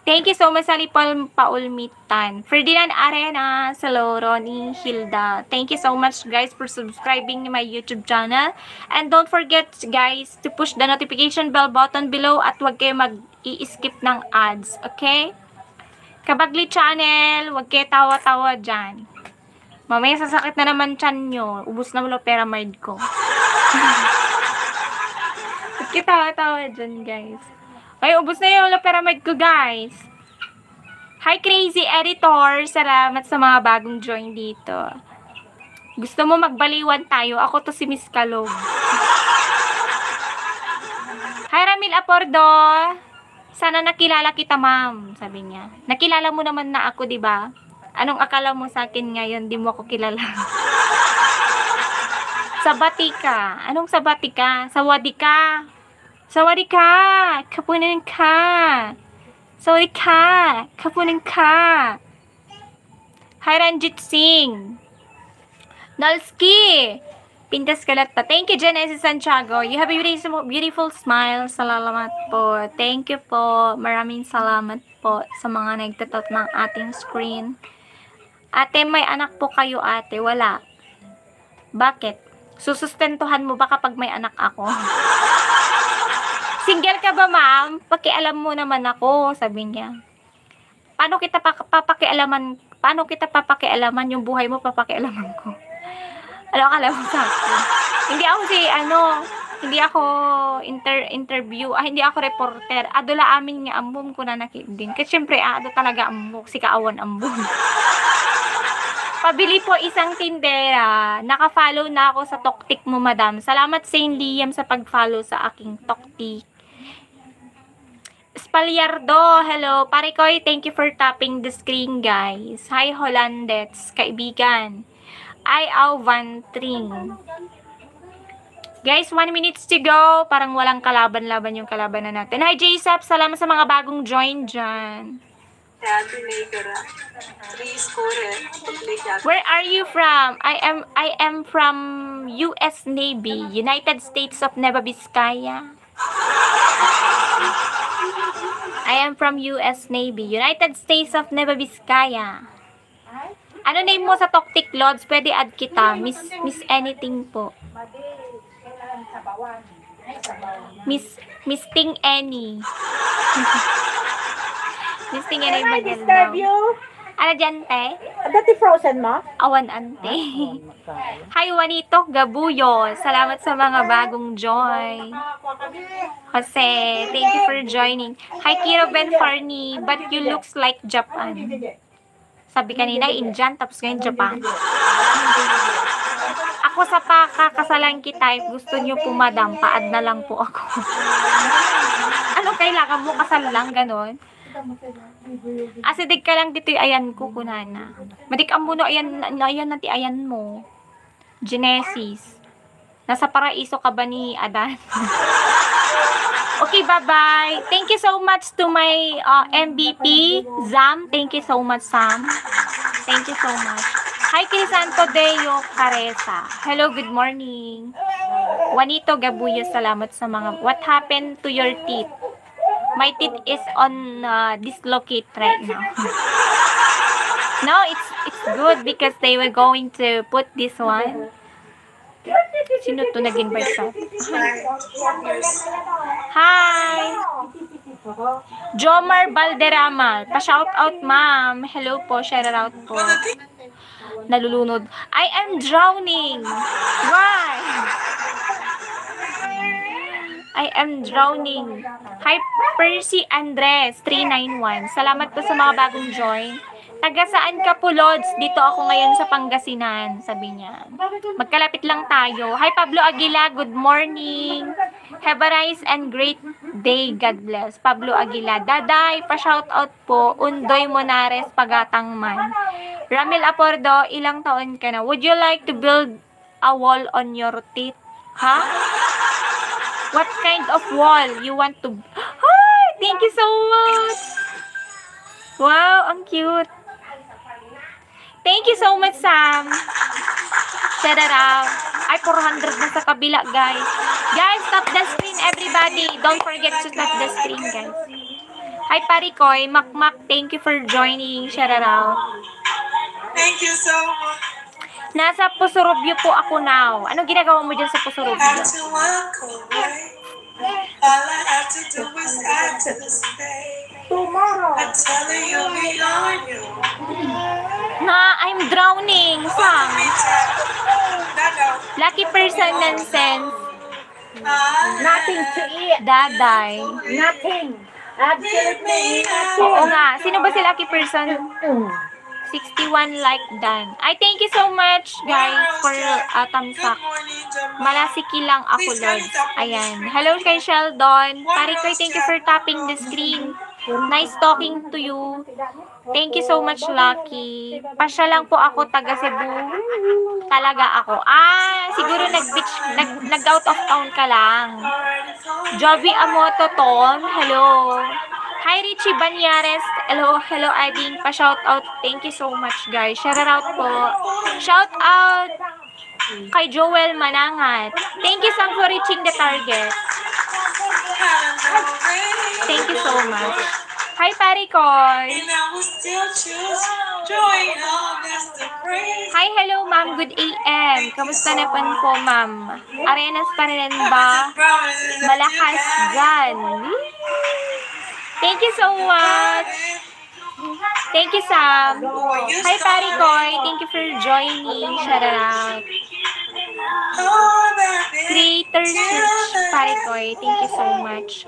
thank you so much, Salipol Paulmitan. Ferdinand Arenas, hello, Ronnie, Hilda. Thank you so much, guys, for subscribing to my YouTube channel. And don't forget, guys, to push the notification bell button below at huwag kayo mag-i-skip ng ads, okay? Kabagli Channel, huwag kayo tawa-tawa dyan. Mamaya sasakit na naman tiyan nyo. Ubus na loperamide ko. Ba't kita tawa dyan, guys? Ay, ubus na yung loperamide ko, guys. Hi, Crazy Editor. Salamat sa mga bagong join dito. Gusto mo magbaliwan tayo? Ako to si Miss Kalog. Hi, Ramil Apordo. Sana nakilala kita, ma'am, sabi niya. Nakilala mo naman na ako, di ba? Anong akala mo sa akin ngayon? Di mo ako kilala. Sabati ka. Anong sabati ka? Sawadi ka. Sawadi ka. Kapunin ka. Sawadi ka. Kapunin ka. Hi, Ranjit Singh. Nalski! Pintas ka latta. Thank you, Genesis Santiago. You have a beautiful, beautiful smile. Salamat po. Thank you po. Maraming salamat po sa mga nagtatat ng ating screen. Ate, may anak po kayo, ate? Wala. Bakit? Susustentuhan mo ba kapag may anak ako? Single ka ba, ma'am? Pakialam mo naman ako, sabi niya. Paano kita pa-, papakialaman, paano kita papakialaman yung buhay mo, papakialaman ko? Ano akala mo sa akin? Hindi ako si, ano, hindi ako inter-, interview, ah, hindi ako reporter. Adu la amin nga ammom, kunana ketdin. Kasi syempre, ah, adu talaga ammok, sika awan ammom. Pabili po isang tindera. Naka-follow na ako sa toktik mo, madam. Salamat, Saint Liam, sa pag-follow sa aking toktik. Espaliardo, hello. Pare Koy, thank you for tapping the screen, guys. Hi, Hollandets, kaibigan. Ay, aw, Van Tring. Guys, one minutes to go. Parang walang kalaban-laban yung kalabanan natin. Hi, J Sap, salamat sa mga bagong join dyan. Kaya tinigara. Three score eh. Pag-play siya. Where are you from? I am, I am from U S Navy, United States of Nueva Vizcaya. I am from U S Navy, United States of Nueva Vizcaya. Ano name mo sa Toktik, Lods? Pwede add kita. Miss, Miss Anything po. Miss, Miss Ting Any. Miss Ting Any. Can I disturb you? Ano dyan, te? Dati frozen mo? Awan, ante. Hi, Juanito Gabuyo. Salamat sa mga bagong join. Jose, thank you for joining. Hi, Kiro Ben Farni. But you looks like Japan. Sabi kanina, Indian, tapos ngayon Japan. Ako sa pakakasalan kita, if gusto nyo po, madam, pa-add na lang po ako. Ano kailangan mo? Kasal lang, ganon? Acidic ka lang ditoy ayan ko, kunana. Madik-am mo no ayan, no ayan na ti ayan mo. Genesis. Nasa paraiso ka ba ni Adan? Okay, bye-bye. Thank you so much to my, uh, M V P, Zam. Thank you so much, Sam. Thank you so much. Hi, Crisanto Deo Caresa. Hello, good morning. Juanito Gabuyo, salamat sa mga, what happened to your teeth? My teeth is on, uh, dislocate right now. No, it's, it's good because they were going to put this one. Sino to nag-invite sa atin? Hi! Jomar Valderrama. Pa-shout out, ma'am. Hello po, shout out po. Nalulunod. I am drowning. Why? I am drowning. Hi, Percy Andres, three nine one. Salamat po sa mga bagong join. "Taga saan ka po, Lods?" "Dito ako ngayon sa Pangasinan," sabi niya. "Magkalapit lang tayo." Hi, Pablo Aguila. Good morning. Have a nice and great day. God bless. Pablo Aguila. Daday, pa-shoutout po. Undoy Monares, Pagatang man. Ramil Apordo, ilang taon ka na? Would you like to build a wall on your teeth? Ha? What kind of wall you want to... Hi! Thank you so much! Wow, ang cute. Thank you so much, Sam. Shout out. Ay, four hundred na sa kabila, guys. Guys, tap the screen, everybody. Don't forget to tap the screen, guys. Hi, Parikoy. Makmak, thank you for joining. Shout out. Thank you so much. Nasa Pusurubyo po ako now. Ano ginagawa mo dyan sa Pusurubyo? Had to walk away. All I had to do was ask to stay. Tomorrow. I tell her you'll be on your way. Na, I'm drowning, Sam. Lucky person nonsense. Nothing to eat. Daday. Nothing. Absolutely nothing. Oo nga. Sino ba si lucky person? Mm. Sixty-one like done. Ay, thank you so much, guys, for, uh, thumbs up. Malasiki lang ako, Lods. Ayan. Hello kay Sheldon. Parikoy, thank you for tapping the screen. Nice talking to you. Thank you so much, Lucky. Pasya lang po ako, taga Cebu. Talaga ako. Ah, siguro nag-beach, nag, nag-out of town ka lang. Jovi Amoto Tom, hello. Hi, Richie Banyares. Hello, hello, Ading. Pa-shout out. Thank you so much, guys. Shout out po. Shout out kay Joel Manangat. Thank you, Sam, for reaching the target. Thank you so much. Hi, Parikoy. Hi, hello, ma'am. Good A M. Kamusta naman po, ma'am? Arenas pa rin ba? Malakas dyan. Thank you so much. Thank you, Sam. Hi, Parikoy. Thank you for joining. Shout out. Creator Search, Parikoy. Thank you so much.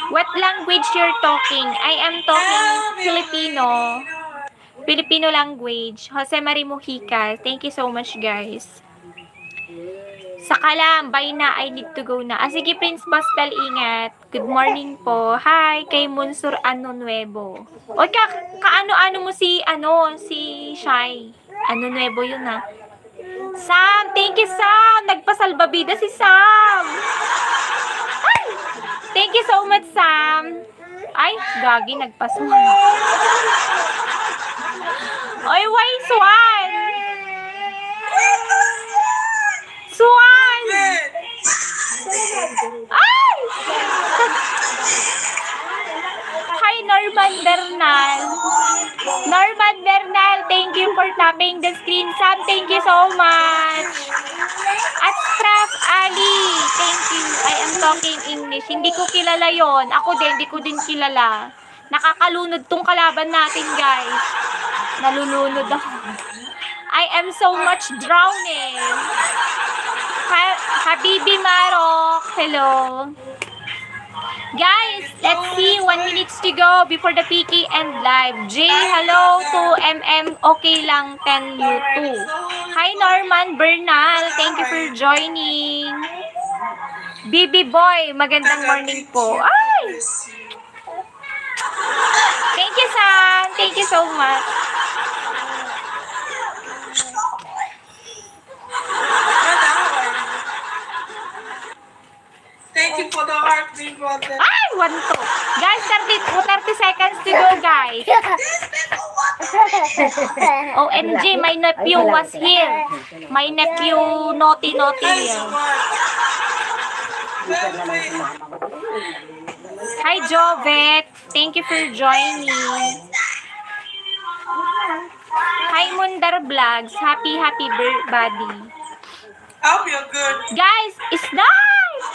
What language you're talking? I am talking Filipino. Filipino language. Jose Marie Mujica. Thank you so much, guys. Saka lang, bye na, I need to go na. Ah, sige, Prince Gospel, ingat. Good morning po. Hi, kay Monsur Ano Nuevo. O, ka, kaano-ano mo si, ano, si Shai. Ano Nuevo yun, ha? Sam, thank you, Sam. Nagpasalbabida si Sam. Ay, thank you so much, Sam. Ay, gagi, nagpasuhan. Oy, why swan? Swan! Ay! Hi, Norman Bernal. Norman Bernal, thank you for tapping the screen. Sam, thank you so much. Ashraf Ali, thank you. I am talking English. Hindi ko kilala yon. Ako din, hindi ko din kilala. Nakakalunod tong kalaban natin, guys. Nalulunod ako. I am so much drowning. Ha, Habibi Marok, hello. Guys, let's see, one minutes to go before the P K end live. J, hello to M M, okay lang, ten U two. Hi, Norman Bernal, thank you for joining. B B Boy, magandang morning po. Ay! Thank you, Sam. Thank you so much. Thank you for the heart, big brother. Ay, one, two. Guys, thirty, thirty seconds to go, guys. O M G, my nephew was here. My nephew, naughty, naughty here. Hi, Jovet. Thank you for joining. Hi, Mundar Vlogs. Happy, happy birthday. I hope you're good. Guys, it's nice!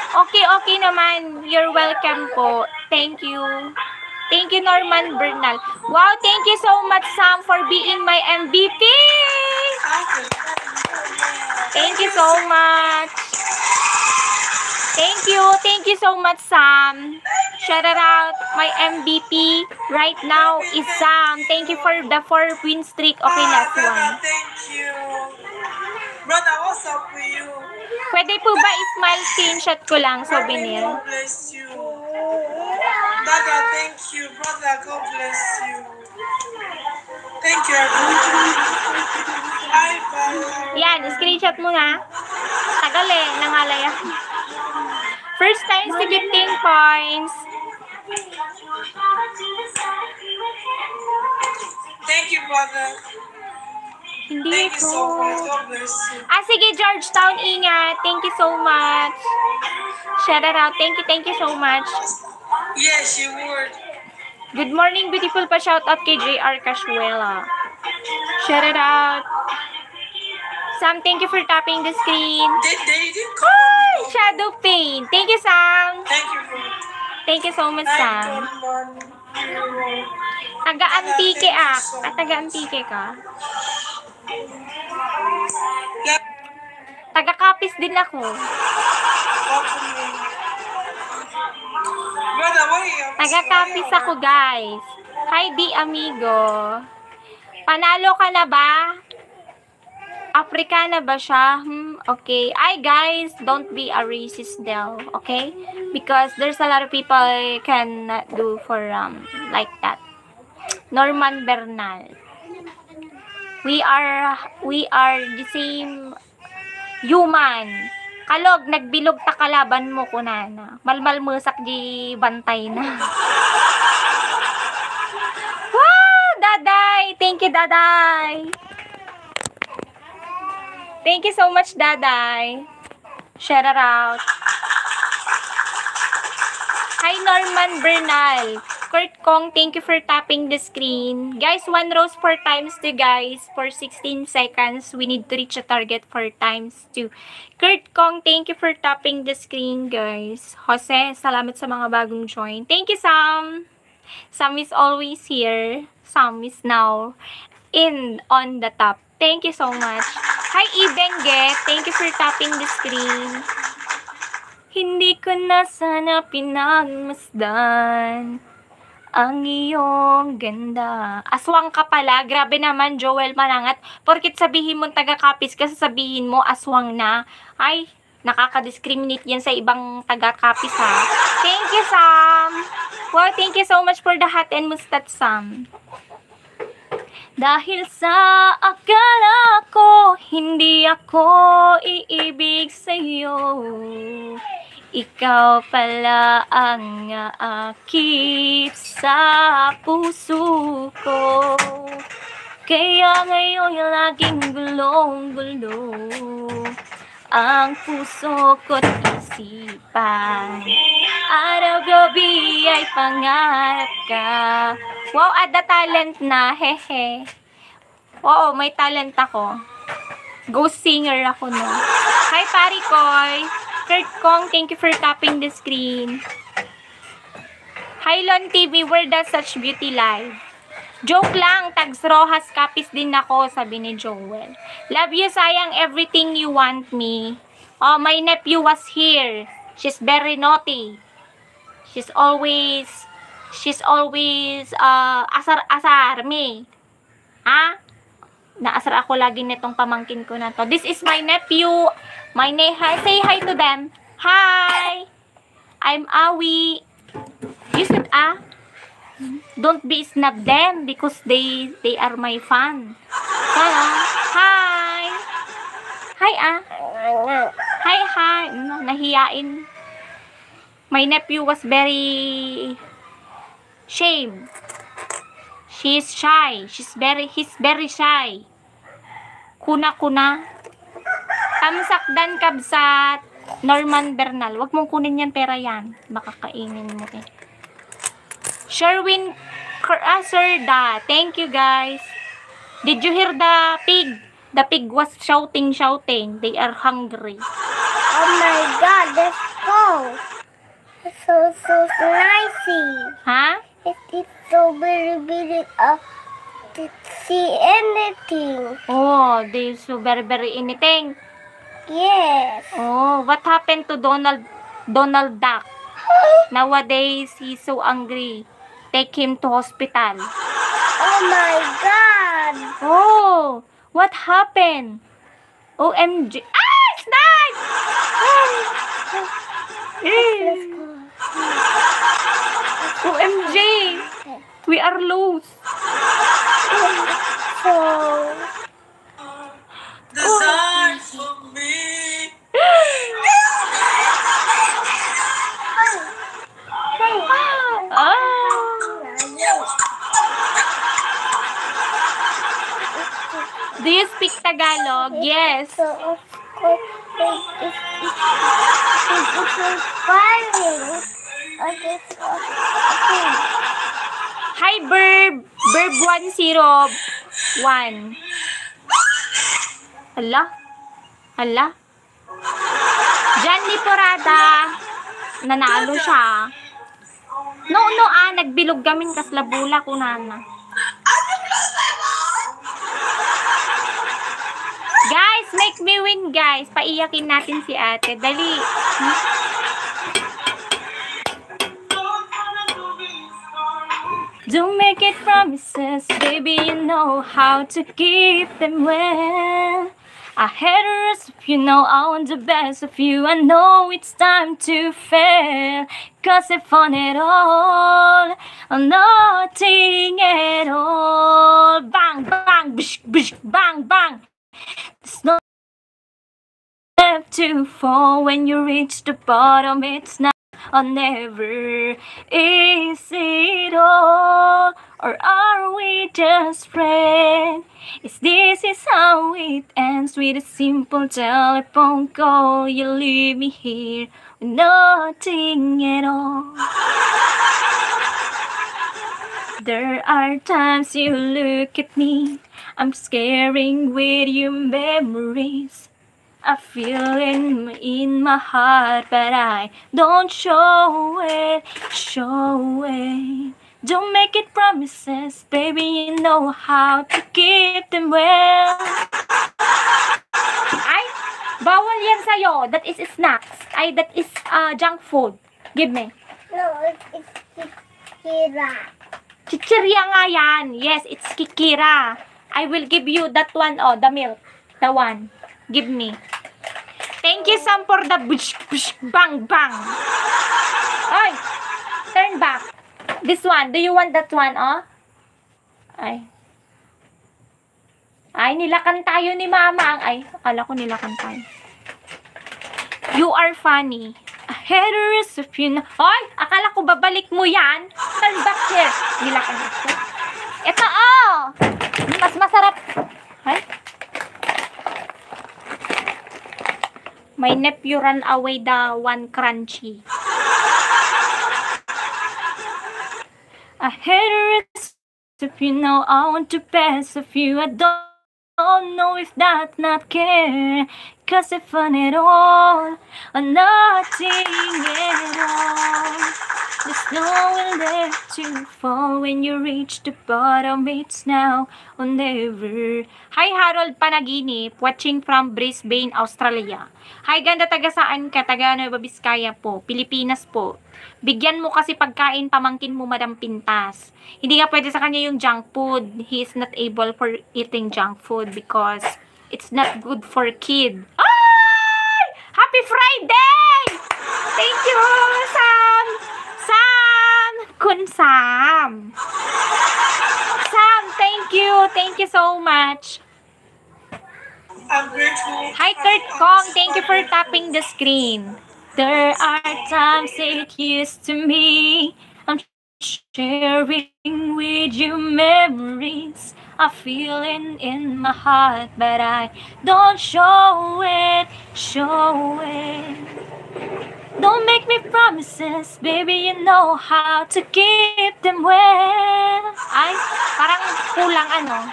Okay, okay naman. You're welcome po. Thank you. Thank you, Norman Bernal. Wow, thank you so much, Sam, for being my M V P. Thank you so much. Thank you. Thank you so much, Sam. Shout out, my M V P right now is Sam. Thank you for the four win streak. Okay, last one. Thank you. Brother, what's up with you? Pwede po ba i-smile screenshot ko lang, souvenir? God bless you. Brother, thank you. Brother, God bless you. Thank you, everyone. Bye, bye. Yan, screenshot mo na. Tagal eh, nangalay ako. First times to get ten points. Thank you, brother. Hindi Thank you so much. ko. God bless you. Ah, sige, Georgetown, ingat. Thank you so much. Shout out. Thank you, thank you so much. Yes, you would. Good morning, beautiful. Pa-shoutout kay J R Casuela. Shout out. Sam, thank you for tapping the screen. They, they didn't come Hi, on. Shadow Pain. Thank you, Sam. Thank you, bro. Thank you so much, Sam. Thank you, man. Taga Antique, ah. Ah, taga Antique ka? Yeah. Taga Capiz din ako. Brother, why you Taga Capiz ako, guys. Hi, di amigo. Panalo ka na ba? Africana ba siya? Hmm, okay. Ay, guys, don't be a racist daw, okay? Because there's a lot of people can do for, um, like that. Norman Bernal. We are, we are the same human. Kalog, nagbilog ta kalaban mo, kunana. Malmalmesak di bantay na. Wow, Daday! Thank you, Daday! Thank you so much, Daday. Shout out. Hi, Norman Bernal. Kurt Kong, thank you for tapping the screen. Guys, one rose four times to, guys. For sixteen seconds, we need to reach a target four times to. Kurt Kong, thank you for tapping the screen, guys. Jose, salamat sa mga bagong join. Thank you, Sam. Sam is always here. Sam is now in on the top. Thank you so much. Hi, Ibenge. Thank you for tapping the screen. Hindi ko na sana pinagmasdan ang iyong ganda. Aswang ka pala. Grabe naman, Joel Manangat. Porket sabihin mo taga Capiz ka, sasabihin mo aswang na. Ay, nakaka-discriminate yan sa ibang taga Capiz, ha. Thank you, Sam. Wow, thank you so much for the hat and mustache, Sam. Dahil sa akala ko, hindi ako iibig sa'yo. Ikaw pala ang aakit sa puso ko. Kaya ngayon laging gulong-gulo ang puso ko't isipan. Araw-gabi ay pangarap ka. Wow, ada talent na, hehe. Oo, may talent ako. Ghost singer ako, no? Hi, Pari Koy. Kurt Kong, thank you for tapping the screen. Hi, Lon T V, where does such beauty lie? Joke lang, tags Roxas Capiz din ako, sabi ni Joel. Love you, sayang, everything you want me. Oh, my nephew was here. She's very naughty. She's always, she's always, uh, asar-asar me. Ha? Naasar ako lagi nitong pamangkin ko na to. This is my nephew. My ne-, hi, say hi to them. Hi! I'm Awi. You should, ah, don't be snub them because they, they are my fan. Sana. Hi! Hi, ah. Hi, hi. Ano, nahiyain. My nephew was very shame. She's shy. She's very, he's very shy. Kuna-kuna. Tamsakdan, kabsat. Norman Bernal. Wag mong kunin yan, pera yan. Baka kainin mo eh. Sherwin Cr-, ah, Sir Da. Thank you, guys. Did you hear the pig? The pig was shouting, shouting. They are hungry. Oh my God, let's go. It's so, so noisy. Ha? It, it's so very, very, uh, to see anything. Oh, they so very, very anything. Yes. Oh, what happened to Donald, Donald Duck? Nowadays, he's so angry. Take him to hospital. Oh my God! Oh, what happened? O M G. Ah, it's not! Let's go. O M G. We are lost. So, Desire for me. Ah. Do you speak Tagalog? Yes. So, of course, it is, it is inspiring. It is, uh, okay. Hi, Verb. Verb one zero one. Hala? Hala? John Liporada. Nanalo siya. No, no, ah, nagbilog gamin kasla bola, kunana. Guys, make me win, guys. Paiyakin natin si ate. Dali. Don't make it promises, baby, you know how to keep them well. I had a rest of you, now I want the best of you. I know it's time to fail. Cause if on it all, or nothing at all. Bang, bang, bish, bish, bang, bang. There's no left to fall when you reach the bottom. It's now or never. Is it all, or are we just friends? Is this is how it ends with a simple telephone call? You leave me here with nothing at all. There are times you look at me, I'm staring with your memories. I feel in, in my heart, but I don't show it, show it. Don't make it promises, baby, you know how to keep them well. Ay, bawal yan sa'yo. That is snacks. Ay, that is uh, junk food. Give me. No, it's, it's Kira. Chichirya nga yan. Yes, it's kikira. I will give you that one, oh, the milk. The one. Give me. Thank you, Sam, for the bush, bush, bang, bang. Oy, turn back. This one. Do you want that one, oh? Ay. Ay, nilakan tayo ni Mama. Ay, akala ko nilakan tayo. You are funny. I had a rest of you na. Hoy, akala ko babalik mo yan. Turn back here. Nilakan ako. Ito, oh. Mas masarap. Ay. My nephew ran away the one crunchy. I had a rest of you, now I want the best of you. I don't know if that's not care. Cause if on it all, or nothing at all. There's nowhere left to fall when you reach the bottom. It's now or never. Hi, Harold Panaginip, watching from Brisbane, Australia. Hi, ganda, taga saan ka? Taga Nueva Vizcaya po, Pilipinas po. Bigyan mo kasi pagkain pamangkin mo, Madam Pintas. Hindi nga pwede sa kanya yung junk food. He is not able for eating junk food because it's not good for kid. Ay! Happy Friday! Thank you, Sam! Sam! Kun Sam! Sam, thank you! Thank you so much! I'm grateful. Hi, Kurt Kong. Thank you for tapping the screen. There are times it used to me. I'm sharing with you memories. I feel it in my heart, but I don't show it, show it. Don't make me promises, baby, you know how to keep them well. Ay, parang kulang ano.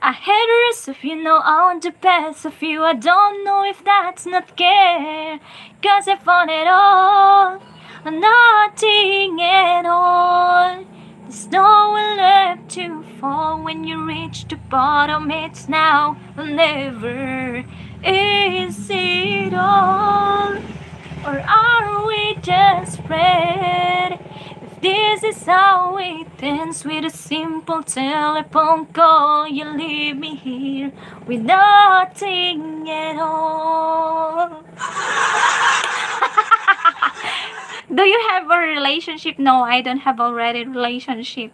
I had a rest of you, now I want the best of you. I don't know if that's not care. Cause if on it all, or nothing at all. There's nowhere left to fall when you reach the bottom. It's now or never. Is it all? Or are we just friends? If this is how it ends, with a simple telephone call, you leave me here with nothing at all. Do you have a relationship? No, I don't have already relationship.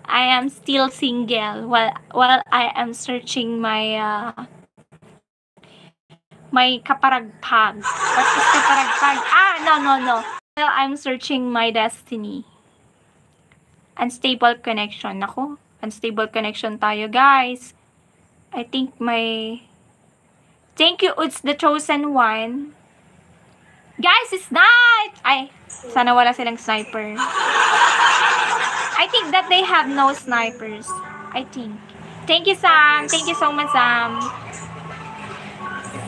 I am still single while, while I am searching my, uh, my kaparagpag. What is kaparagpag? Ah, no, no, no. Well, I'm searching my destiny. Unstable connection. Naku, unstable connection tayo, guys. I think my... Thank you, Uds the Chosen One. Guys, snipe! Ay, sana wala silang sniper. I think that they have no snipers. I think. Thank you, Sam. Thank you so much, Sam.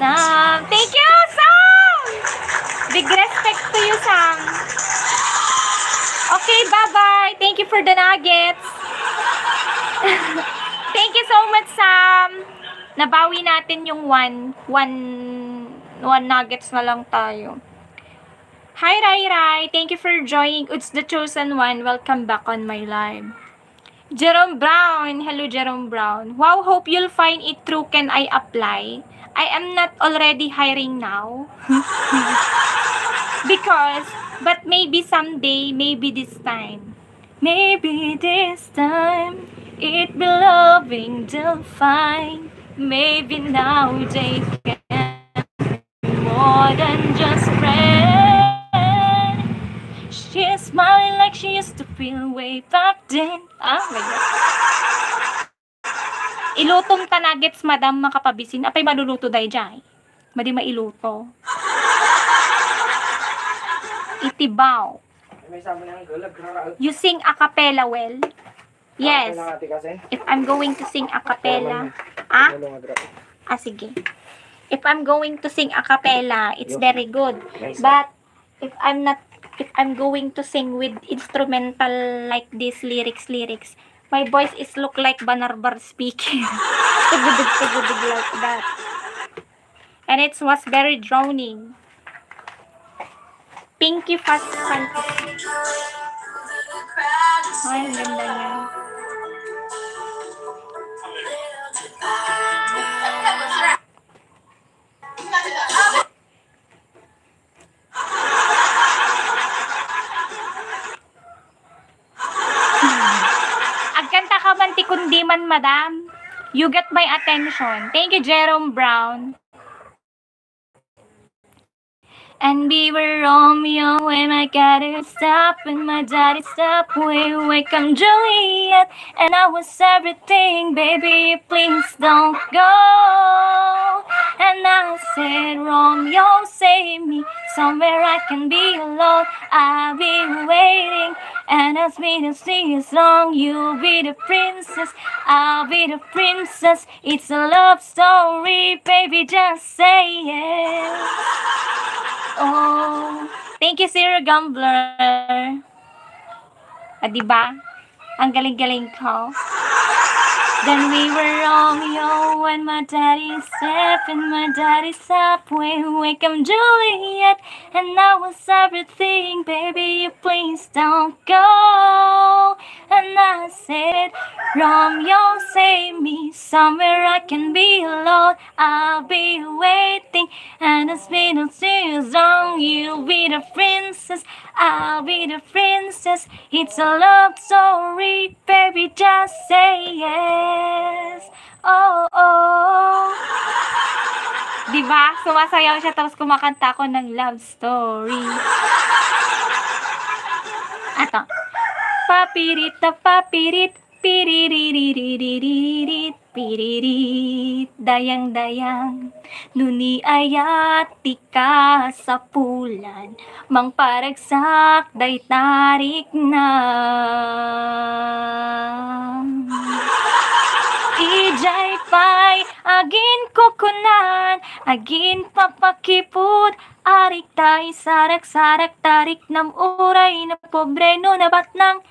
Sam. Thank you, Sam! Big respect to you, Sam. Okay, bye-bye. Thank you for the nuggets. Thank you so much, Sam. Nabawi natin yung one, one, one nuggets na lang tayo. Hi, Rai Rai. Thank you for joining. It's the chosen one. Welcome back on my live. Jerome Brown. Hello, Jerome Brown. Wow, hope you'll find it through Can I Apply? I am not already hiring now. Because, but maybe someday, maybe this time. Maybe this time, it be loving they'll find. Maybe now they can more than just friend. She's smiling like she used to feel way back then. Ah, my God. Ilutom ta nuggets, madam, makapabisin. Apay maluluto dayjay? Madi mailuto. Itibaw. May sama na ang galag, rara. You sing a cappella well? Yes. Kailangan ati kasi. If I'm going to sing a cappella. Ah? Ano nga gra- Ah, sige. If I'm going to sing a cappella, it's Yo. very good. Nice. But if I'm not, if I'm going to sing with instrumental like this, lyrics, lyrics, my voice is look like banarbar speaking. Tugudug, tugudug like that. And it was very droning. Pinky Fast Fantasy. Ay, ang ganda niya. Agkanta ka man ti kundi man, madam. You get my attention. Thank you, Jerome Brown. And we were Romeo and my daddy stop and my daddy stop. We were come Juliet and I was everything, baby, please don't go. And I said, Romeo, save me somewhere I can be alone. I'll be waiting, and as me to see is wrong. You'll be the princess, I'll be the princess. It's a love story, baby, just say yes. Oh, thank you, Sir Gambler. Ah, di ba? Ang galing-galing ko. Then we were Romeo and my daddy step and my daddy stop. We wake up Juliet and I was everything, baby, you please don't go. And I said, Romeo, save me somewhere I can be alone. I'll be waiting, and it's been a season. You'll be the princess, I'll be the princess. It's a love story, baby, just say yes. Oh, oh. Di ba? Sumasayaw siya tapos kumakanta ako ng love story. Ato. Papirit na papirit, piriririririt, piririt, dayang-dayang. Nuni ayat ti kasapulan, mangparagsak dayta riknam. Idiay pay aginkukunan, aginpapakipud, arik tay sarak-sarak ta riknam, uray napobre no nabatnang,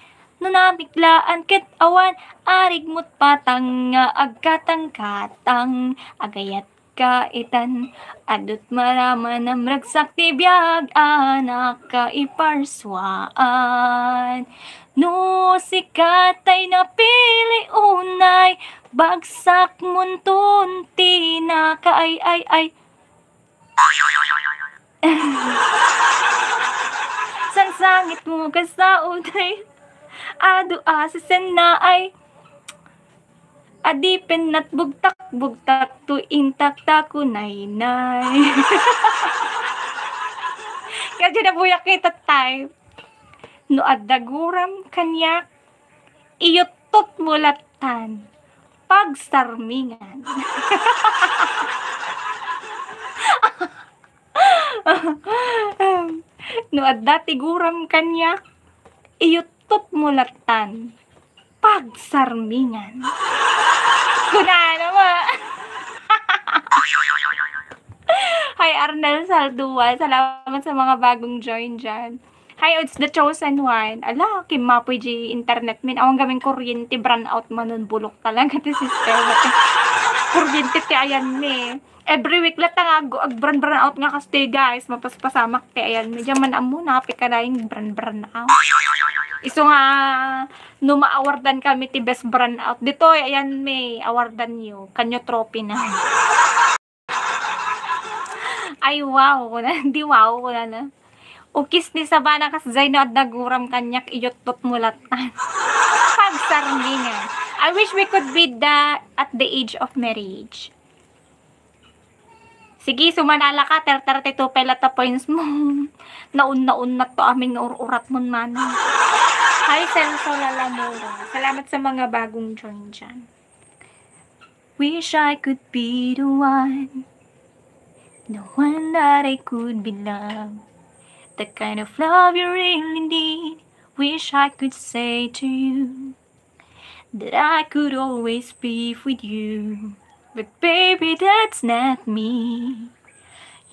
no nabiglaan ket awan, arik met patang nga agkatangkatang, agayat kaitan, adut maramanam ragsak ti biag a nakaiparsuaan. No sika tay napili unay, bagsak munton ti nakaay-ay-ay. Sangsangit mo kasauday, adu a sisennaay. Adipen nat bugtak-bugtak to intak ta kunaynay. Kaya dyan na buyak kita time. No adda guram kaniak, iyuttot mo lattan. Pagsarmingan. No adda ti guram kaniak, iyuttot mo lattan. Pagsarmingan. Kunana mo. Hi, Arnel Saldua. Salamat sa mga bagong join dyan. Hi, it's the chosen one. Ala, kimmapoy di internet min. Awan gamin kuryente, brownout manon, bulok talaga ti sistema. Kuryente ti ayan mi. Every week latta nga ag-, ag-brown, brownout nga kastoy, guys. Mapaspasamak ti ayan mi. Diyan man ammo, napikadayang brown, brownout. Isu nga, no maawardan kami ti best brownout. Ditoy, ayan mi, awardan yo. Kanyo trophy na. Ay, wow, kuna, di wow, kuna na. Ukis ni Sabana kas Zaino at naguram kanyak, iyuttot mo latan. Pagsarmingan. I wish we could be the, at the age of marriage. Sige, sumanala ka, ter-, thirty-two pay latta points mo. Naun-, naunnat to amin nga ur-urat mo, manang. Hi, Celso Lalamura. Salamat sa mga bagong join dyan. Wish I could be the one, the one that I could be loved. The kind of love you really need. Wish I could say to you that I could always be with you. But baby, that's not me.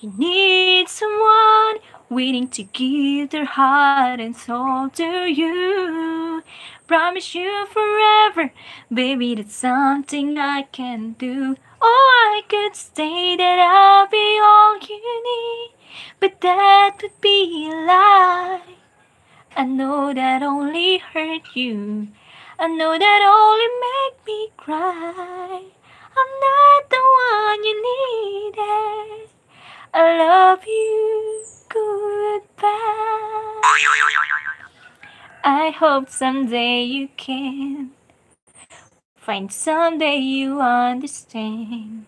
You need someone willing to give their heart and soul to you. Promise you forever, baby, that's something I can do. Oh, I could say that I'll be all you need, but that would be a lie. I know that only hurt you. I know that only make me cry. I'm not the one you needed. I love you. Goodbye. I hope someday you can find somebody you understand.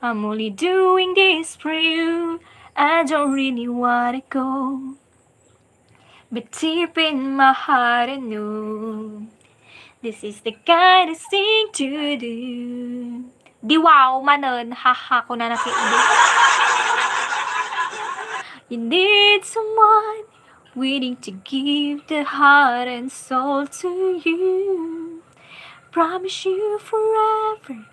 I'm only doing this for you. I don't really wanna go. But deep in my heart, I know this is the kindest thing to do. Di wow manen, haha, kuna na ki-, di. You need someone willing to give their heart and soul to you. Promise you forever,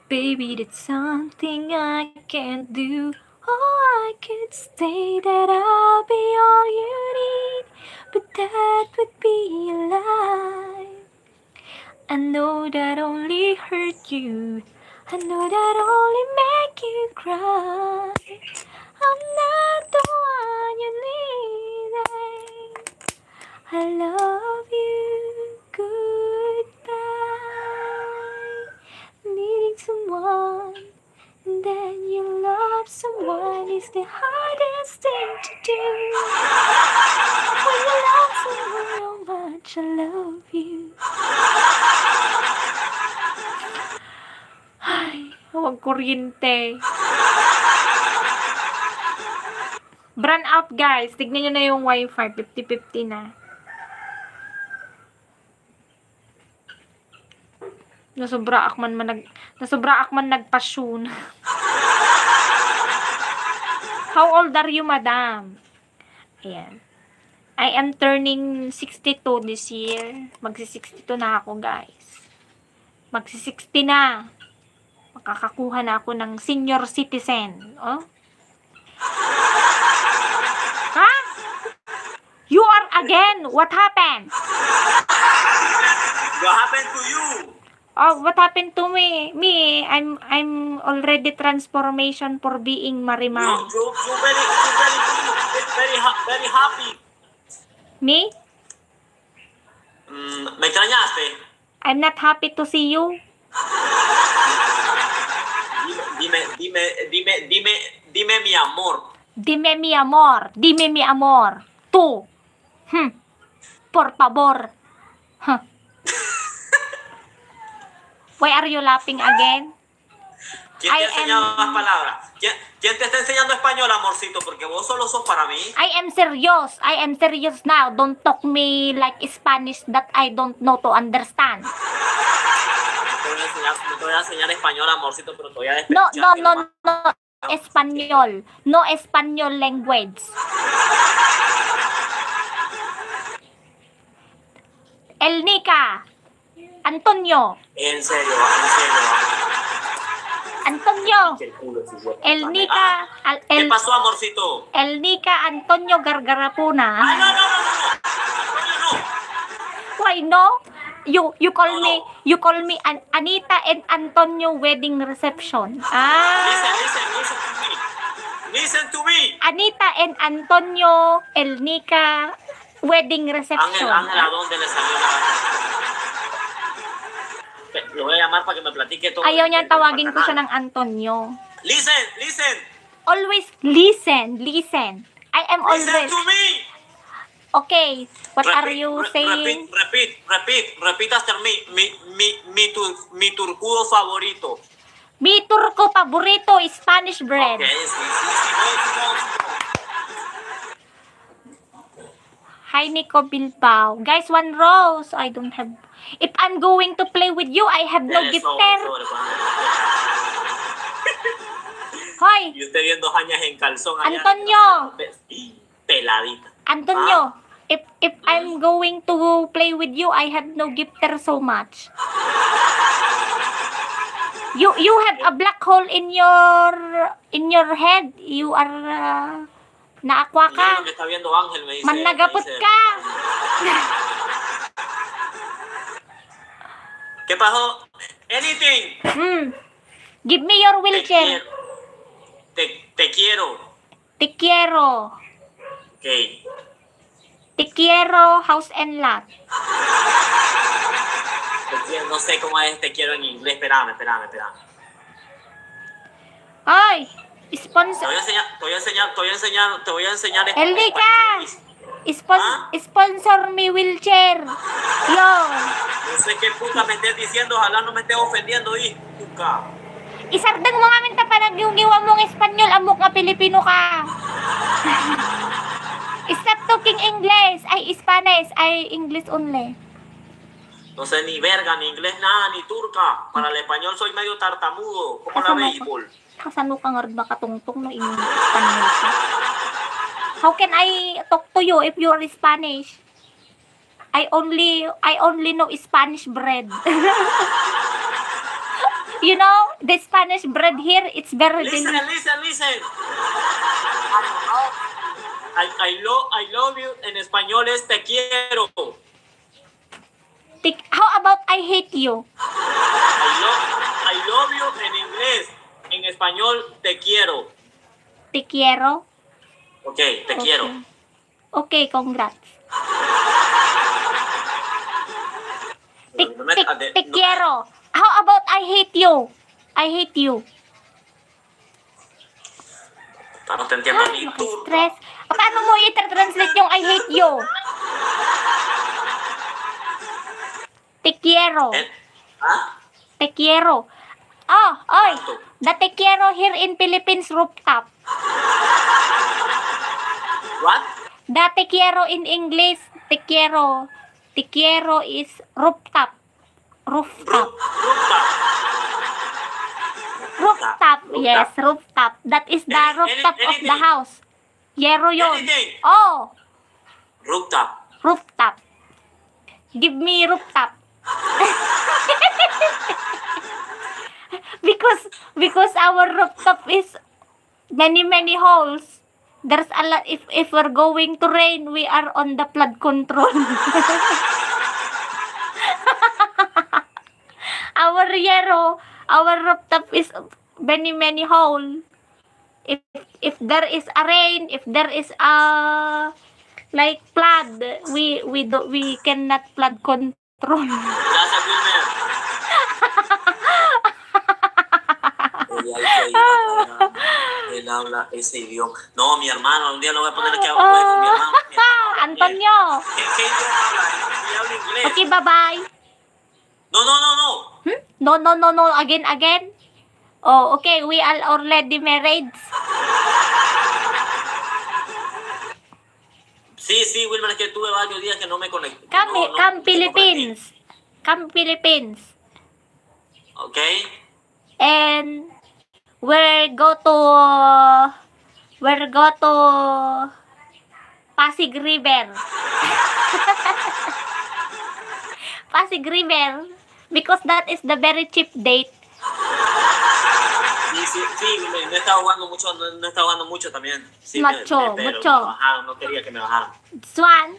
baby, that's something I can't do. Oh, I could say that I'll be all you need, but that would be a lie. I know that only hurt you. I know that only make you cry. I'm not the one you needed. I love you. Goodbye. Needing someone, and then you love someone is the hardest thing to do. When you love someone, how much I love you. Ay, huwag kuryente. Brownout, guys. Tignan nyo na yung wifi. Fifty fifty na. Nasobraak man, man nag-, nasobraak man nagpasyon. How old are you, madam? Ayan. I am turning sixty-two this year. Magsi-sixty-two na ako, guys. Magsi-sixty na. Makakakuha na ako ng senior citizen. Oh? Ha? You are again? What happened? What happened to you? Oh, what happened to me? Me, I'm I'm already transformation for being Marimar. You, you, you very, you very, very, very, ha- very happy. Me? Mm, me extrañaste. I'm not happy to see you. Dime, dime, dime, dime, dime, dime mi amor. Dime mi amor. Dime mi amor. Tú. Hmm. Por favor. Huh. Why are you laughing again? ¿Quién te ha enseñado las palabras? ¿Quién, quién te está enseñando español, amorcito? Porque vos solo sos para mí. I am serious. I am serious now. Don't talk me like Spanish that I don't know to understand. No te voy a enseñar, no te voy a enseñar español, amorcito, pero te voy a... No, no, no, no. Español. No español language. El Nica. Antonio. En serio, en serio. Antonio. El Nica, ah, al- ¿Qué el- pasó, amorcito? El Nica Antonio Gargarapuna. Ay, no, no, no, no, no. Antonio, no. Why no? You you call me you call me An- Anita and Antonio wedding reception. Ah. Listen, listen, listen to me. Listen to me. Anita and Antonio El Nica wedding reception. Ángel, Ángel, ¿a dónde le salió la... Lo voy a llamar para que me platique todo. Ayaw niya tawagin ko siya ng Antonio. Listen, listen. Always listen, listen. I am always... Listen to me. Okay, what are you saying? Repeat, repeat, repeat, repeat after me. Mi, mi, mi, tur, mi turcudo favorito. Mi turco paborito is Spanish bread. Okay, sí, sí, sí, sí, sí. Hi, Nico Bilbao. Guys, one rose. I don't have... If I'm going to play with you, I have no gifter. Hoy! Y usted viendo hañas en calzón allá. Antonio! Peladita. Antonio, if if I'm going to play with you, I have no gifter so much. You you have a black hole in your in your head. You are uh, naakwa ka. Mira lo que está viendo Ángel, me dice, mannagapot ka. ¿Qué pasó? Anything. Hmm. Give me your wheelchair. Te quiero. Te, te quiero. Te quiero. Okay. Te quiero house and lot. Te quiero, no sé cómo es te quiero en inglés. Espérame, espérame, espérame. Ay, sponsor. Te voy a enseñar, te voy a enseñar, te voy a enseñar, te voy a enseñar en español. Spon- ¿Ah? Sponsor me wheelchair. Yo. No sé qué puta me estés diciendo, ojalá no me estés ofendiendo, y puta. Isardeng mo ngamin ta panaggiwgiwam mo nga Espanyol, ammok nga Pilipino ka. Stop talking English. Ay, Spanish. Ay, English only. No sé ni verga, ni inglés, nada, ni turca. Para el español soy medio tartamudo. ¿Cómo la ves, Ipol? Kasano ka ngarud makatungtong no English, Spanish ka? How can I talk to you if you are Spanish? I only, I only know Spanish bread. You know, the Spanish bread here, it's very delicious. Listen, listen, listen. I, I, lo, I love you en español es te quiero. Te, how about I hate you? I love, I love you en inglés. En español, te quiero. Te quiero? Okay, te quiero. Okay. Okay, congrats. Te, no, no me, te, ah, de, te no, quiero. How about I hate you? I hate you. Parang te entiendo ni turca. Stress. Paano mo i-translate yung I hate you? Te quiero. Eh? Ha? Te quiero. Oh, oy. Ano to? The te quiero here in Philippines, rooftop. What? The te quiero in English, te quiero. Te quiero is rooftop. Rooftop. Roof-, rooftop. Rooftop, rooftop, yes, rooftop. That is the rooftop of the house. Yero yun. Anything. Oh. Rooftop. Rooftop. Give me rooftop. Because, because our rooftop is many, many holes. There's a lot. If, if we're going to rain, we are on the flood control. our yero, our rooftop is many, many hole. If, if there is a rain, if there is a, like, flood, we, we do, we cannot flood control. Gracias, Wilmer. Ay, ay, ay, ay, ay, habla ese idioma. No, mi hermano, un día lo voy a poner aquí a jugar con mi hermano. Mi hermano, Antonio. ¿Qué, qué idioma habla? Él habla inglés. Okay, bye-bye. No, no, no, no. Hmm? No, no, no, no. Again, again. Oh, okay. We are already married. Sí, sí, Wilmer, es que tuve varios días que no me conecté. Come, no, no, come no me conecté. Philippines. Come Philippines. Okay. And we go to, we go to Pasig River. Pasig River, because that is the very cheap date. Sí, sí, sí, me, me está ahogando mucho, me, me está ahogando mucho también. Sí, me, mucho, me, pero mucho. Me bajaron, no quería que me bajaran. Swan,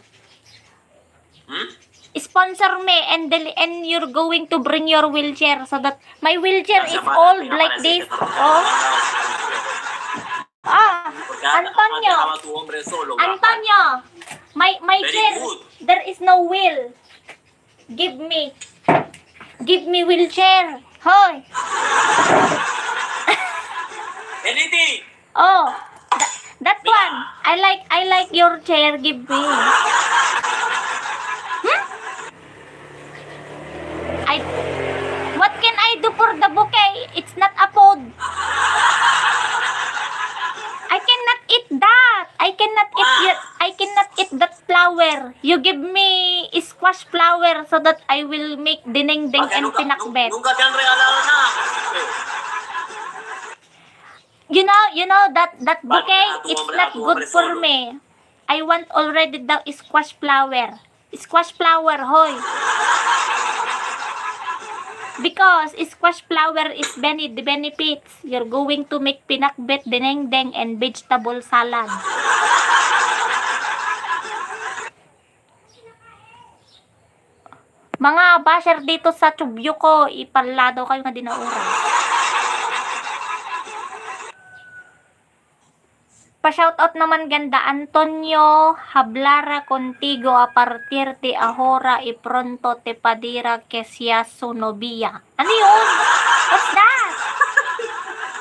Hmm? Sponsor me and the, and you're going to bring your wheelchair so that my wheelchair is old like this. Oh. Ah, Antonio. Antonio, my, my chair, there is no wheel. Give me, give me wheelchair. Hoy. Anything. Oh, tha-, that one. I like, I like your chair, give me. Hmm? I, what can I do for the bouquet? It's not a food. I cannot eat that. I cannot eat it. I cannot eat that flower. You give me squash flower so that I will make dinengdeng and pinakbet. Nunca te han regalado nada. You know, you know that, that bouquet, it's not good for me. I want already the squash flower. Squash flower, hoy. Because squash flower is bene-, the benefits. You're going to make pinakbet, dinengdeng, and vegetable salad. Mga basher dito sa tubyo ko, ipalado kayo nga di na oras. Pa-shoutout naman ganda, Antonio Hablara contigo a partir de ahora y pronto te padira que sea su novia. Ano yun? What's that?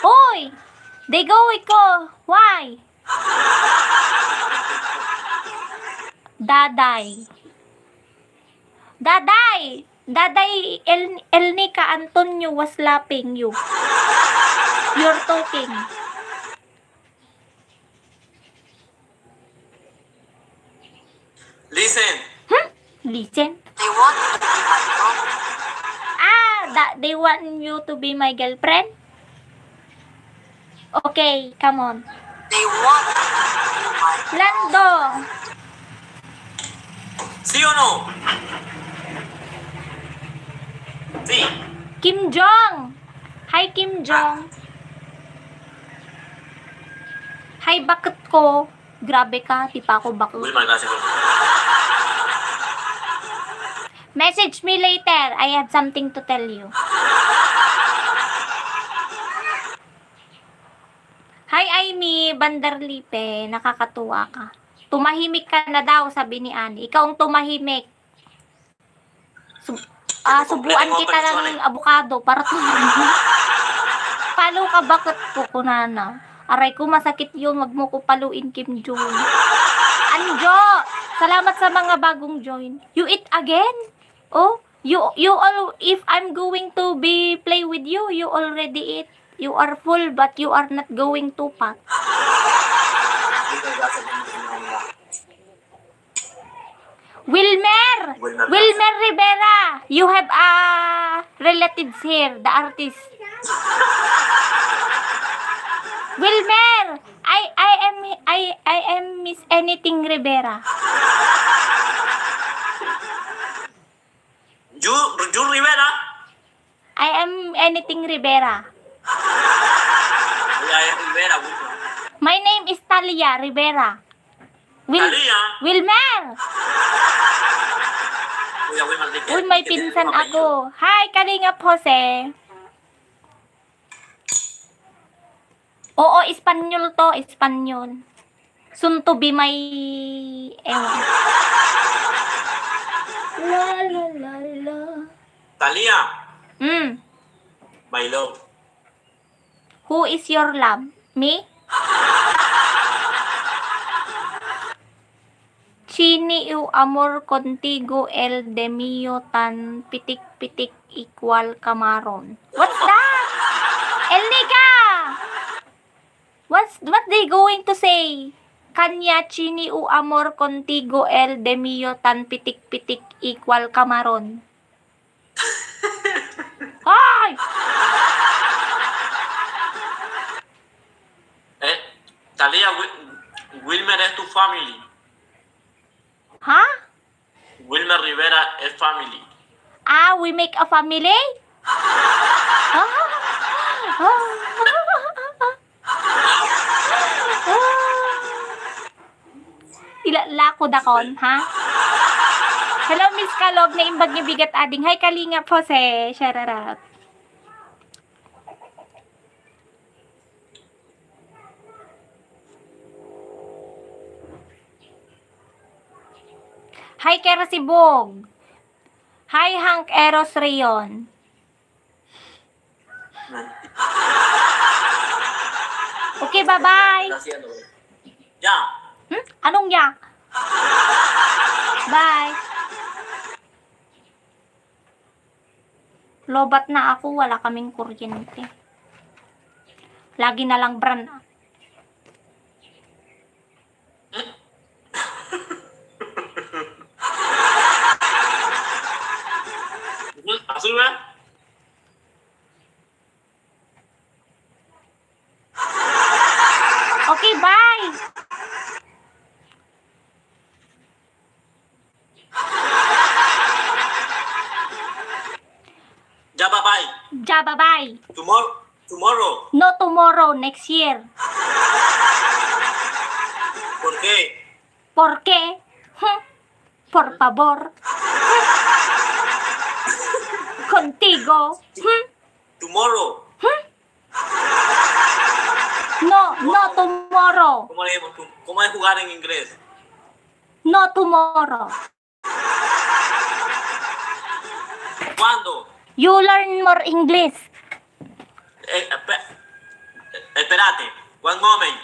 Hoy! They go ko. Why? Daday. Daday! Daday El-, Elnica Antonio was laughing you. You're talking. Listen. Hmm? Listen? They want you to be my girlfriend. Ah, da-, they want you to be my girlfriend? Okay, come on. They want you to be my girlfriend. Lando. Sí o no? Sí. Kim Jong. Hi, Kim Jong. Hi, bakit ko? Grabe ka, di pa ako bakit. Uy, mahal ka, sige. Message me later. I have something to tell you. Hi, Aimee Vanderlipe. Nakakatuwa ka. Tumahimik ka na daw, sabi ni Ani. Ikaw ang tumahimik. Sub-, ah, subuan kita ng abukado para tumulong. Palo ka, bakit ko, kunana? Aray ko, masakit yun. Wag mo ko paluin, Kim Jong. Anjo, salamat sa mga bagong join. You eat again? Oh, you, you all, if I'm going to be play with you, you already eat. You are full, but you are not going to fat. Wilmer! Wilmer Wilmer Rivera! You have a relatives here, the artist. Wilmer! I, I am, I, I am Miss Anything Rivera. Ju-, Jun Rivera? I am Anything Rivera. Ay, ay, Rivera, Wilmer. My name is Talia Rivera. Wil-, Talia? Wilmer! Uy, Uy, may pinsan ako. Hi, Kalingap Jose. Oo, Espanyol to, Espanyol. Soon to be my, ewan. La, la, la, la. Talia. Mm. My love. Who is your love? Me? Chini u amor contigo el de mio tan pitik-pitik equal kamaron. What's that? Elnica! What's, what they going to say? Kanya chini u amor contigo el de mio tan pitik-pitik equal kamaron. Ay! Eh, Talia, Wil-, Wilmer es tu family. Ha? Wilmer Rivera es family. Ah, we make a family? Ah, ah. Ila-, lako dakon, ha? Hello, Miss Kalog, naimbag nga bigat ading. Hi, Kalingap Jose. Shout out. Hi, Kera Sibog. Hi, Hank Eros Rayon. Okay, bye-bye. Ya. Hmm? Anong ya? Bye. Lobat na ako, wala kaming kuryente. Lagi na lang brand. Asul ba? Okay, bye. Ja, bye-bye. Ja, bye-bye. Tomor-, tomorrow. No tomorrow, next year. ¿Por qué? ¿Por qué? Hmm. Por favor. Contigo. Hmm. Tomorrow. Hmm. No, no tomorrow. ¿Cómo le llaman? ¿Cómo es jugar en inglés? No tomorrow. ¿Cuándo? You learn more English. Eh, espe-, espérate. One moment.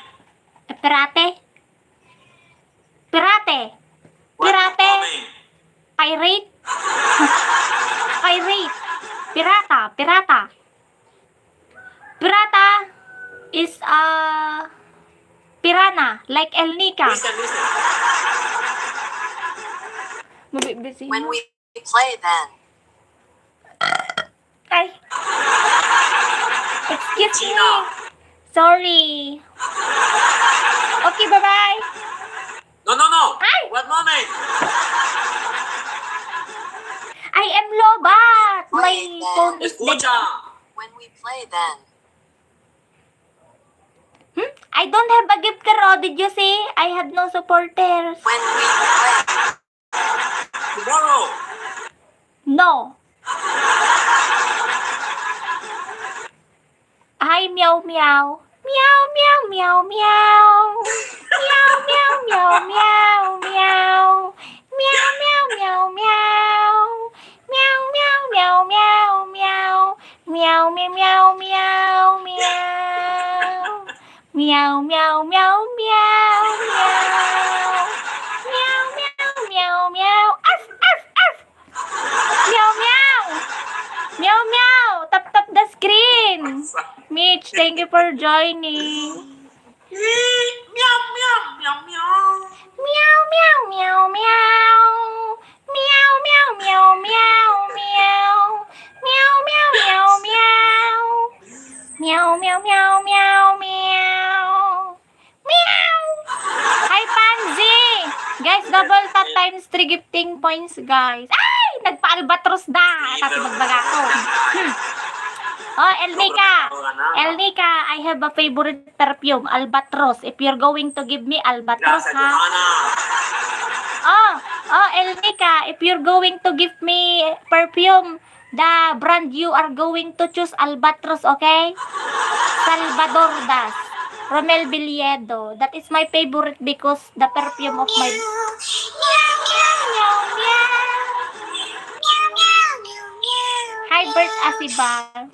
Espérate. Pirate. One moment. Pirate. Pirate. Pirata. Pirata. Pirata is a piranha, like Elnica. Listen, listen. Mabibisi. When we play then. Ay. Excuse me. Sorry. Okay, bye-bye. No, no, no. Ay! One moment. I am lobat. My phone is dead. Escucha. When we play then. Hmm? I don't have a gift card. Oh, did you see? I have no supporters. When we play. Tomorrow. No. Hi, meow, meow. Meow, meow, meow, meow. Meow, meow, meow, meow, meow. Meow, meow, meow, meow. Meow, meow, meow, meow, meow. Meow, meow, meow, meow, meow. Meow, meow, meow, meow, meow. Meow, meow, meow, meow. Arf, arf, arf. Meow, meow. Meow, meow. Tap, tap the screen. Mitch, thank you for joining. Meow, meow, meow, meow. Meow, meow, meow, meow. Meow, meow, meow, meow, meow. Meow, meow, meow, meow. Meow, meow, meow, meow, meow. Meow. Hi, Pansy. Guys, double tap times three gifting points, guys. Ay! Nagpa-albatros da. Tapos magbaga ko. Hmm. Oh, Elnica. Elnica, I have a favorite perfume, Albatros. If you're going to give me Albatros, ha? Oh, Oh, Elnica, if you're going to give me perfume, the brand you are going to choose, Albatros, okay? Salvador Das, Romel Villedo. That is my favorite because the perfume of my... Hi, Bert Asibar.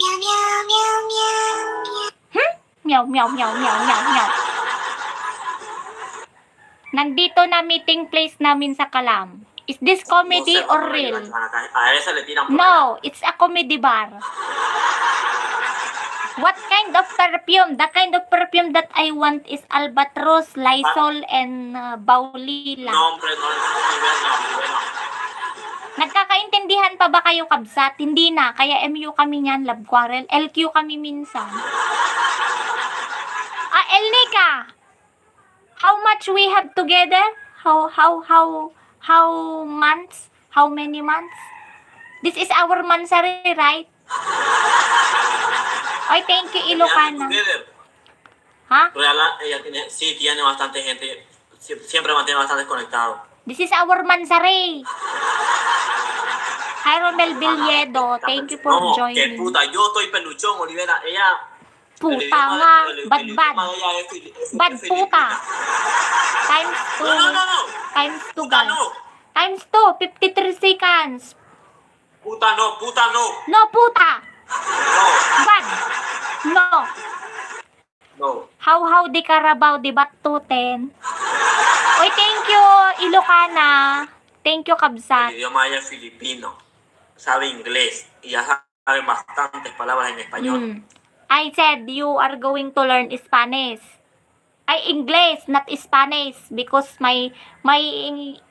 Hmm? Meow, meow, meow, meow, meow, meow. Nandito na meeting place namin sa Kalam. Is this comedy or real? No, it's a comedy bar. What kind of perfume? The kind of perfume that I want is Albatros, Lysol, and uh, Baulila. Nagkakaintindihan pa ba kayo, kabsat? Hindi na. Kaya M U kami niyan, love quarrel. L Q kami minsan. Ah, Elnica! How much we have together? How, how, how, how months? How many months? This is our monthsary, right? Ay, thank you, Ilocana. Together. Ha? Pero ala, ella tiene, sí, tiene bastante gente. Sie-, siempre mantiene bastante conectado. This is our monthsary. Hi, Romel Villedo. Thank you for joining. No, que puta, yo estoy peluchón, Olivera. Ella Puta nga. Bad, bad. Bad puta. Times two. No, no, no, no. Times two, guys. Times two, fifty-three seconds. Puta no, puta no. No, puta. No. Bad. No. No. How, how di Carabao, di Batuten. Oy, thank you, Ilocana. Thank you, kabsat. Idioma niya Filipino. Sabi Ingles. Iya Hay bastantes palabras en español. Mm. I said you are going to learn Spanish. Ay, English, not Spanish, because my, my,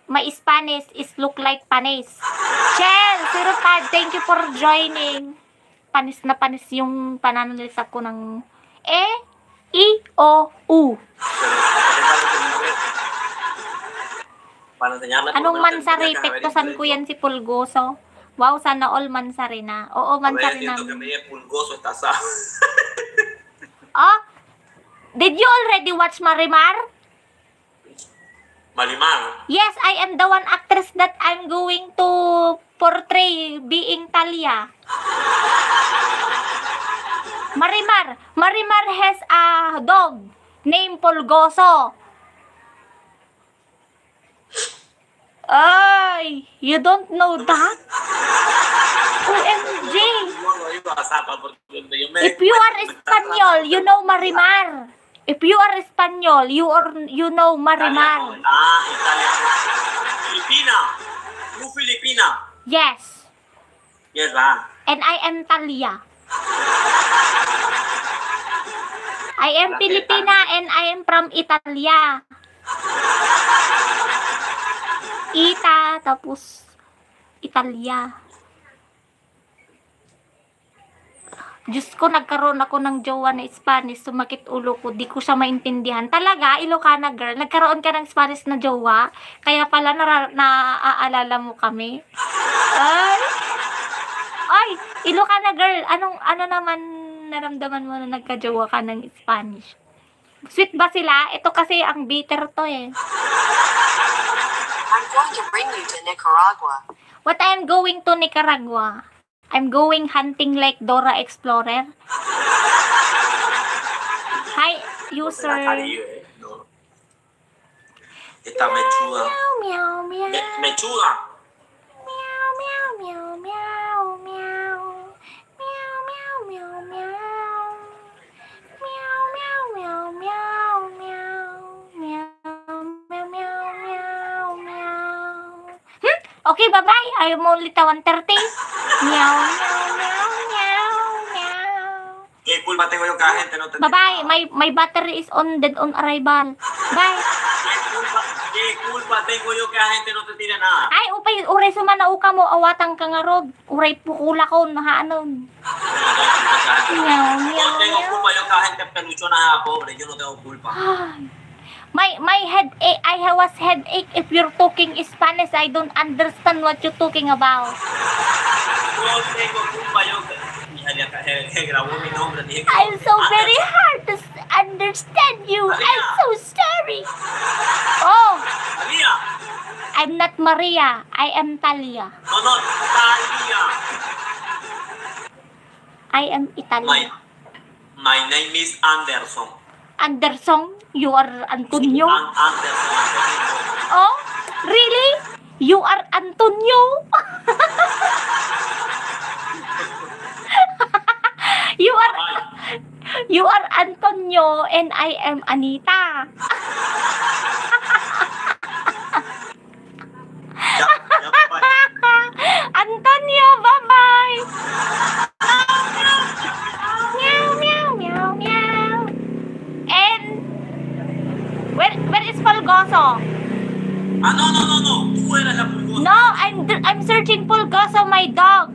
my Spanish is look like panis. Shell, Sirupad, thank you for joining. Panis na panis yung pananalita ko ng e, i, o, u. Anong mansari? Pektosan ko yan si Pulgoso. Wow, sana all mansari na. Oo, mansari na. Pulgoso, tasa. Oh, did you already watch Marimar? Marimar? Yes, I am the one actress that I'm going to portray being Talia. Marimar. Marimar has a dog named Pulgoso. Ay, you don't know that? O M G. If you are Espanyol, you know Marimar. If you are Espanyol, you are, you know Marimar. Italiano. Ah, Italiano. Filipina. You Filipina. Yes. Yes, ah. And I am Talia. I am Filipina and I am from Italia. Ita, tapos Italia. Diyos ko, nagkaroon ako ng jowa na Spanish, sumakit ulo ko, di ko siya maintindihan. Talaga, Ilocana girl, nagkaroon ka ng Spanish na jowa, kaya pala nara-, naaalala mo kami. Ay! Ay, Ilocana girl, anong, ano naman naramdaman mo na nagkajowa ka ng Spanish? Sweet ba sila? Ito kasi ang bitter to eh. I'm going to bring you to Nicaragua. What I am going to Nicaragua? I'm going hunting like Dora Explorer. Hi, user. Esta mechuda. Miau, miau, miau. Me-, mechuda. Miau, miau, miau, miau, miau. Miau, miau, miau, miau. Miau, miau, miau, miau, miau. Miau, miau, miau, miau, miau. Hmm? Okay, bye-bye. Ayaw mo ulit, one thirty. Miau, miau, miau, miau, miau. ¿Qué culpa tengo yo que la gente no te tira nada? Bye-bye. My, my battery is on, dead on arrival. Bye. ¿Qué culpa, qué culpa tengo yo que la gente no te tira nada? Ay, upay, uray sumana uka mo, awatan ka nga rod. Uray pukula ko, nahaanon. No, no, no, no, no. Miau, miau, miau. Yo no tengo culpa, yo que la gente peluchona sea pobre, yo no tengo culpa. Ay. My, my headache, I have a headache. If you're talking Spanish, I don't understand what you're talking about. Yo tengo culpa, yo que, hija, ya que, eh, eh, grabó mi nombre, dije que... I'm so very hard to s-, understand you. I'm so sorry. Oh. María. I'm not Maria. I am Talia. No, no, Talia. I am Italia. My, my name is Anderson. Anderson, you are Antonio? An-, Anderson, Antonio. Oh, really? You are Antonio? You are, you are Antonio and I am Anita. Antonio, bye-bye. Meow, meow, meow, meow. And where, where is Polgoso? Ah, no, no, no, no. Where is Polgoso? No, I'm, I'm searching Polgoso, my dog.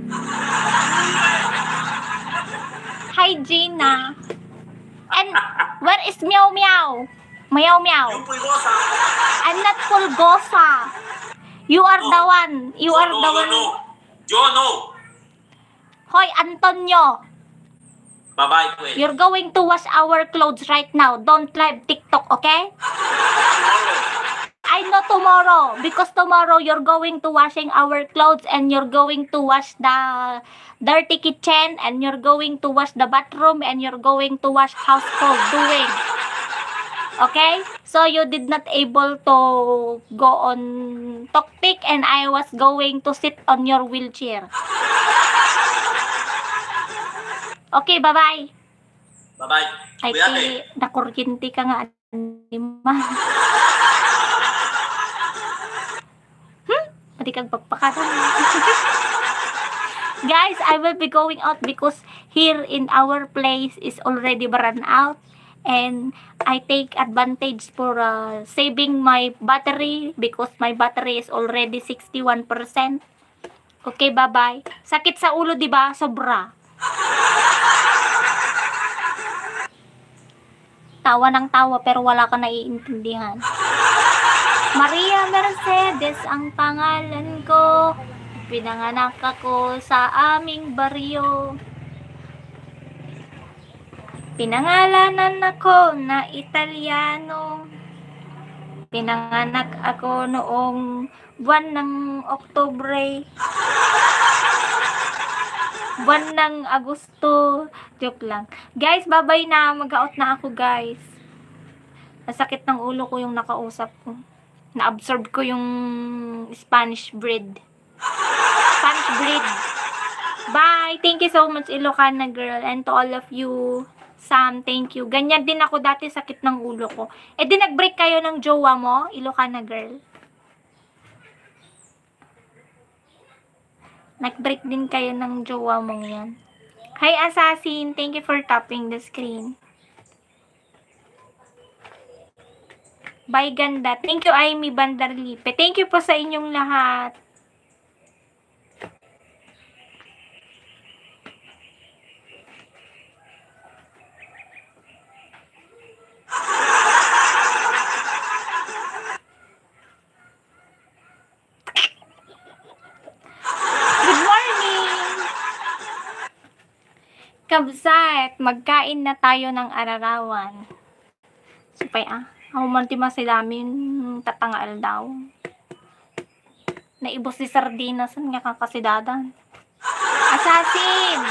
Hi, Gina. And where is Meow Meow? Meow Meow. Yung Pulgosa. I'm not Pulgosa. You are the one. You are the one. Jono. Hoy, Antonio. Bye-bye, Queen. You're going to wash our clothes right now. Don't live TikTok, okay? I know tomorrow, because tomorrow you're going to washing our clothes and you're going to wash the dirty kitchen and you're going to wash the bathroom and you're going to wash household doing. Okay? So you did not able to go on toktik and I was going to sit on your wheelchair. Okay, bye-bye. Bye-bye. Ay, Kuya, ti, eh. Nakuryente ka nga animal. Hmm? Pwede kang pagpakatan. Guys, I will be going out because here in our place is already brownout. And I take advantage for, uh, saving my battery because my battery is already sixty-one percent. Okay, bye-bye. Sakit sa ulo, di ba? Sobra. Tawa ng tawa, pero wala ka naiintindihan. Maria Mercedes ang pangalan ko. Pinanganak ako sa aming baryo. Pinangalanan ako na Italiano. Pinanganak ako noong buwan ng Oktubre. Buwan ng Agosto. Joke lang. Guys, babay na. Mag-out na ako, guys. Nasakit ng ulo ko yung nakausap ko. Na-absorb ko yung Spanish bread. Spanish bread. Bye! Thank you so much, Ilocana girl. And to all of you, Sam, thank you. Ganyan din ako dati, sakit ng ulo ko. Eh, di nag-break kayo ng jowa mo, Ilocana girl? Nag-break din kayo ng jowa mong yan. Hi, Assassin. Thank you for tapping the screen. Bye, ganda. Thank you, Amy Bandarlipe. Thank you po sa inyong lahat. Good morning! Kabsat, magkain na tayo ng ararawan. Supay, ah. Ako man ti masidami yung tatanga aldaw. Naibos di sardinas, nga kakasidadan. Assassin!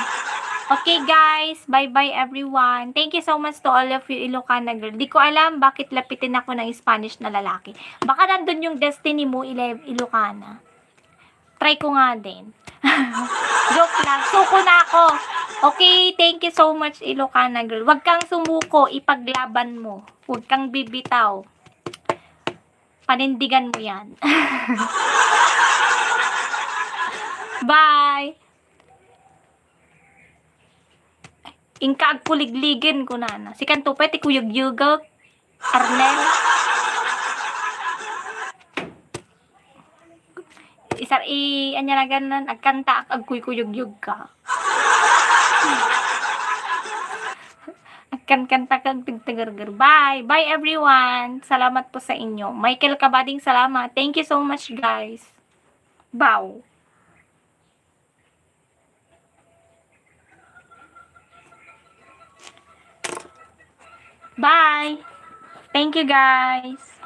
Okay, guys, bye-bye everyone. Thank you so much to all of you, Ilocana girl. Di ko alam bakit lapitin ako ng Spanish na lalaki. Baka nandun yung destiny mo, Ile-, Ilocana. Try ko nga din. Joke lang. Suko na ako. Okay, thank you so much, Ilocana girl. Huwag kang sumuko, ipaglaban mo. Huwag kang bibitaw. Panindigan mo yan. Bye! Inka agkuligligen, kunana. Sikan to pay ti kuyugyugak, Arnel. Isar-, i-, anya na ganan, agkanta ak-, agkuykuyugyug ka. Agkankanta ka, agtagtagargar. Bye! Bye, everyone! Salamat po sa inyo. Michael Kabading, salamat. Thank you so much, guys. Bow. Bye! Thank you, guys!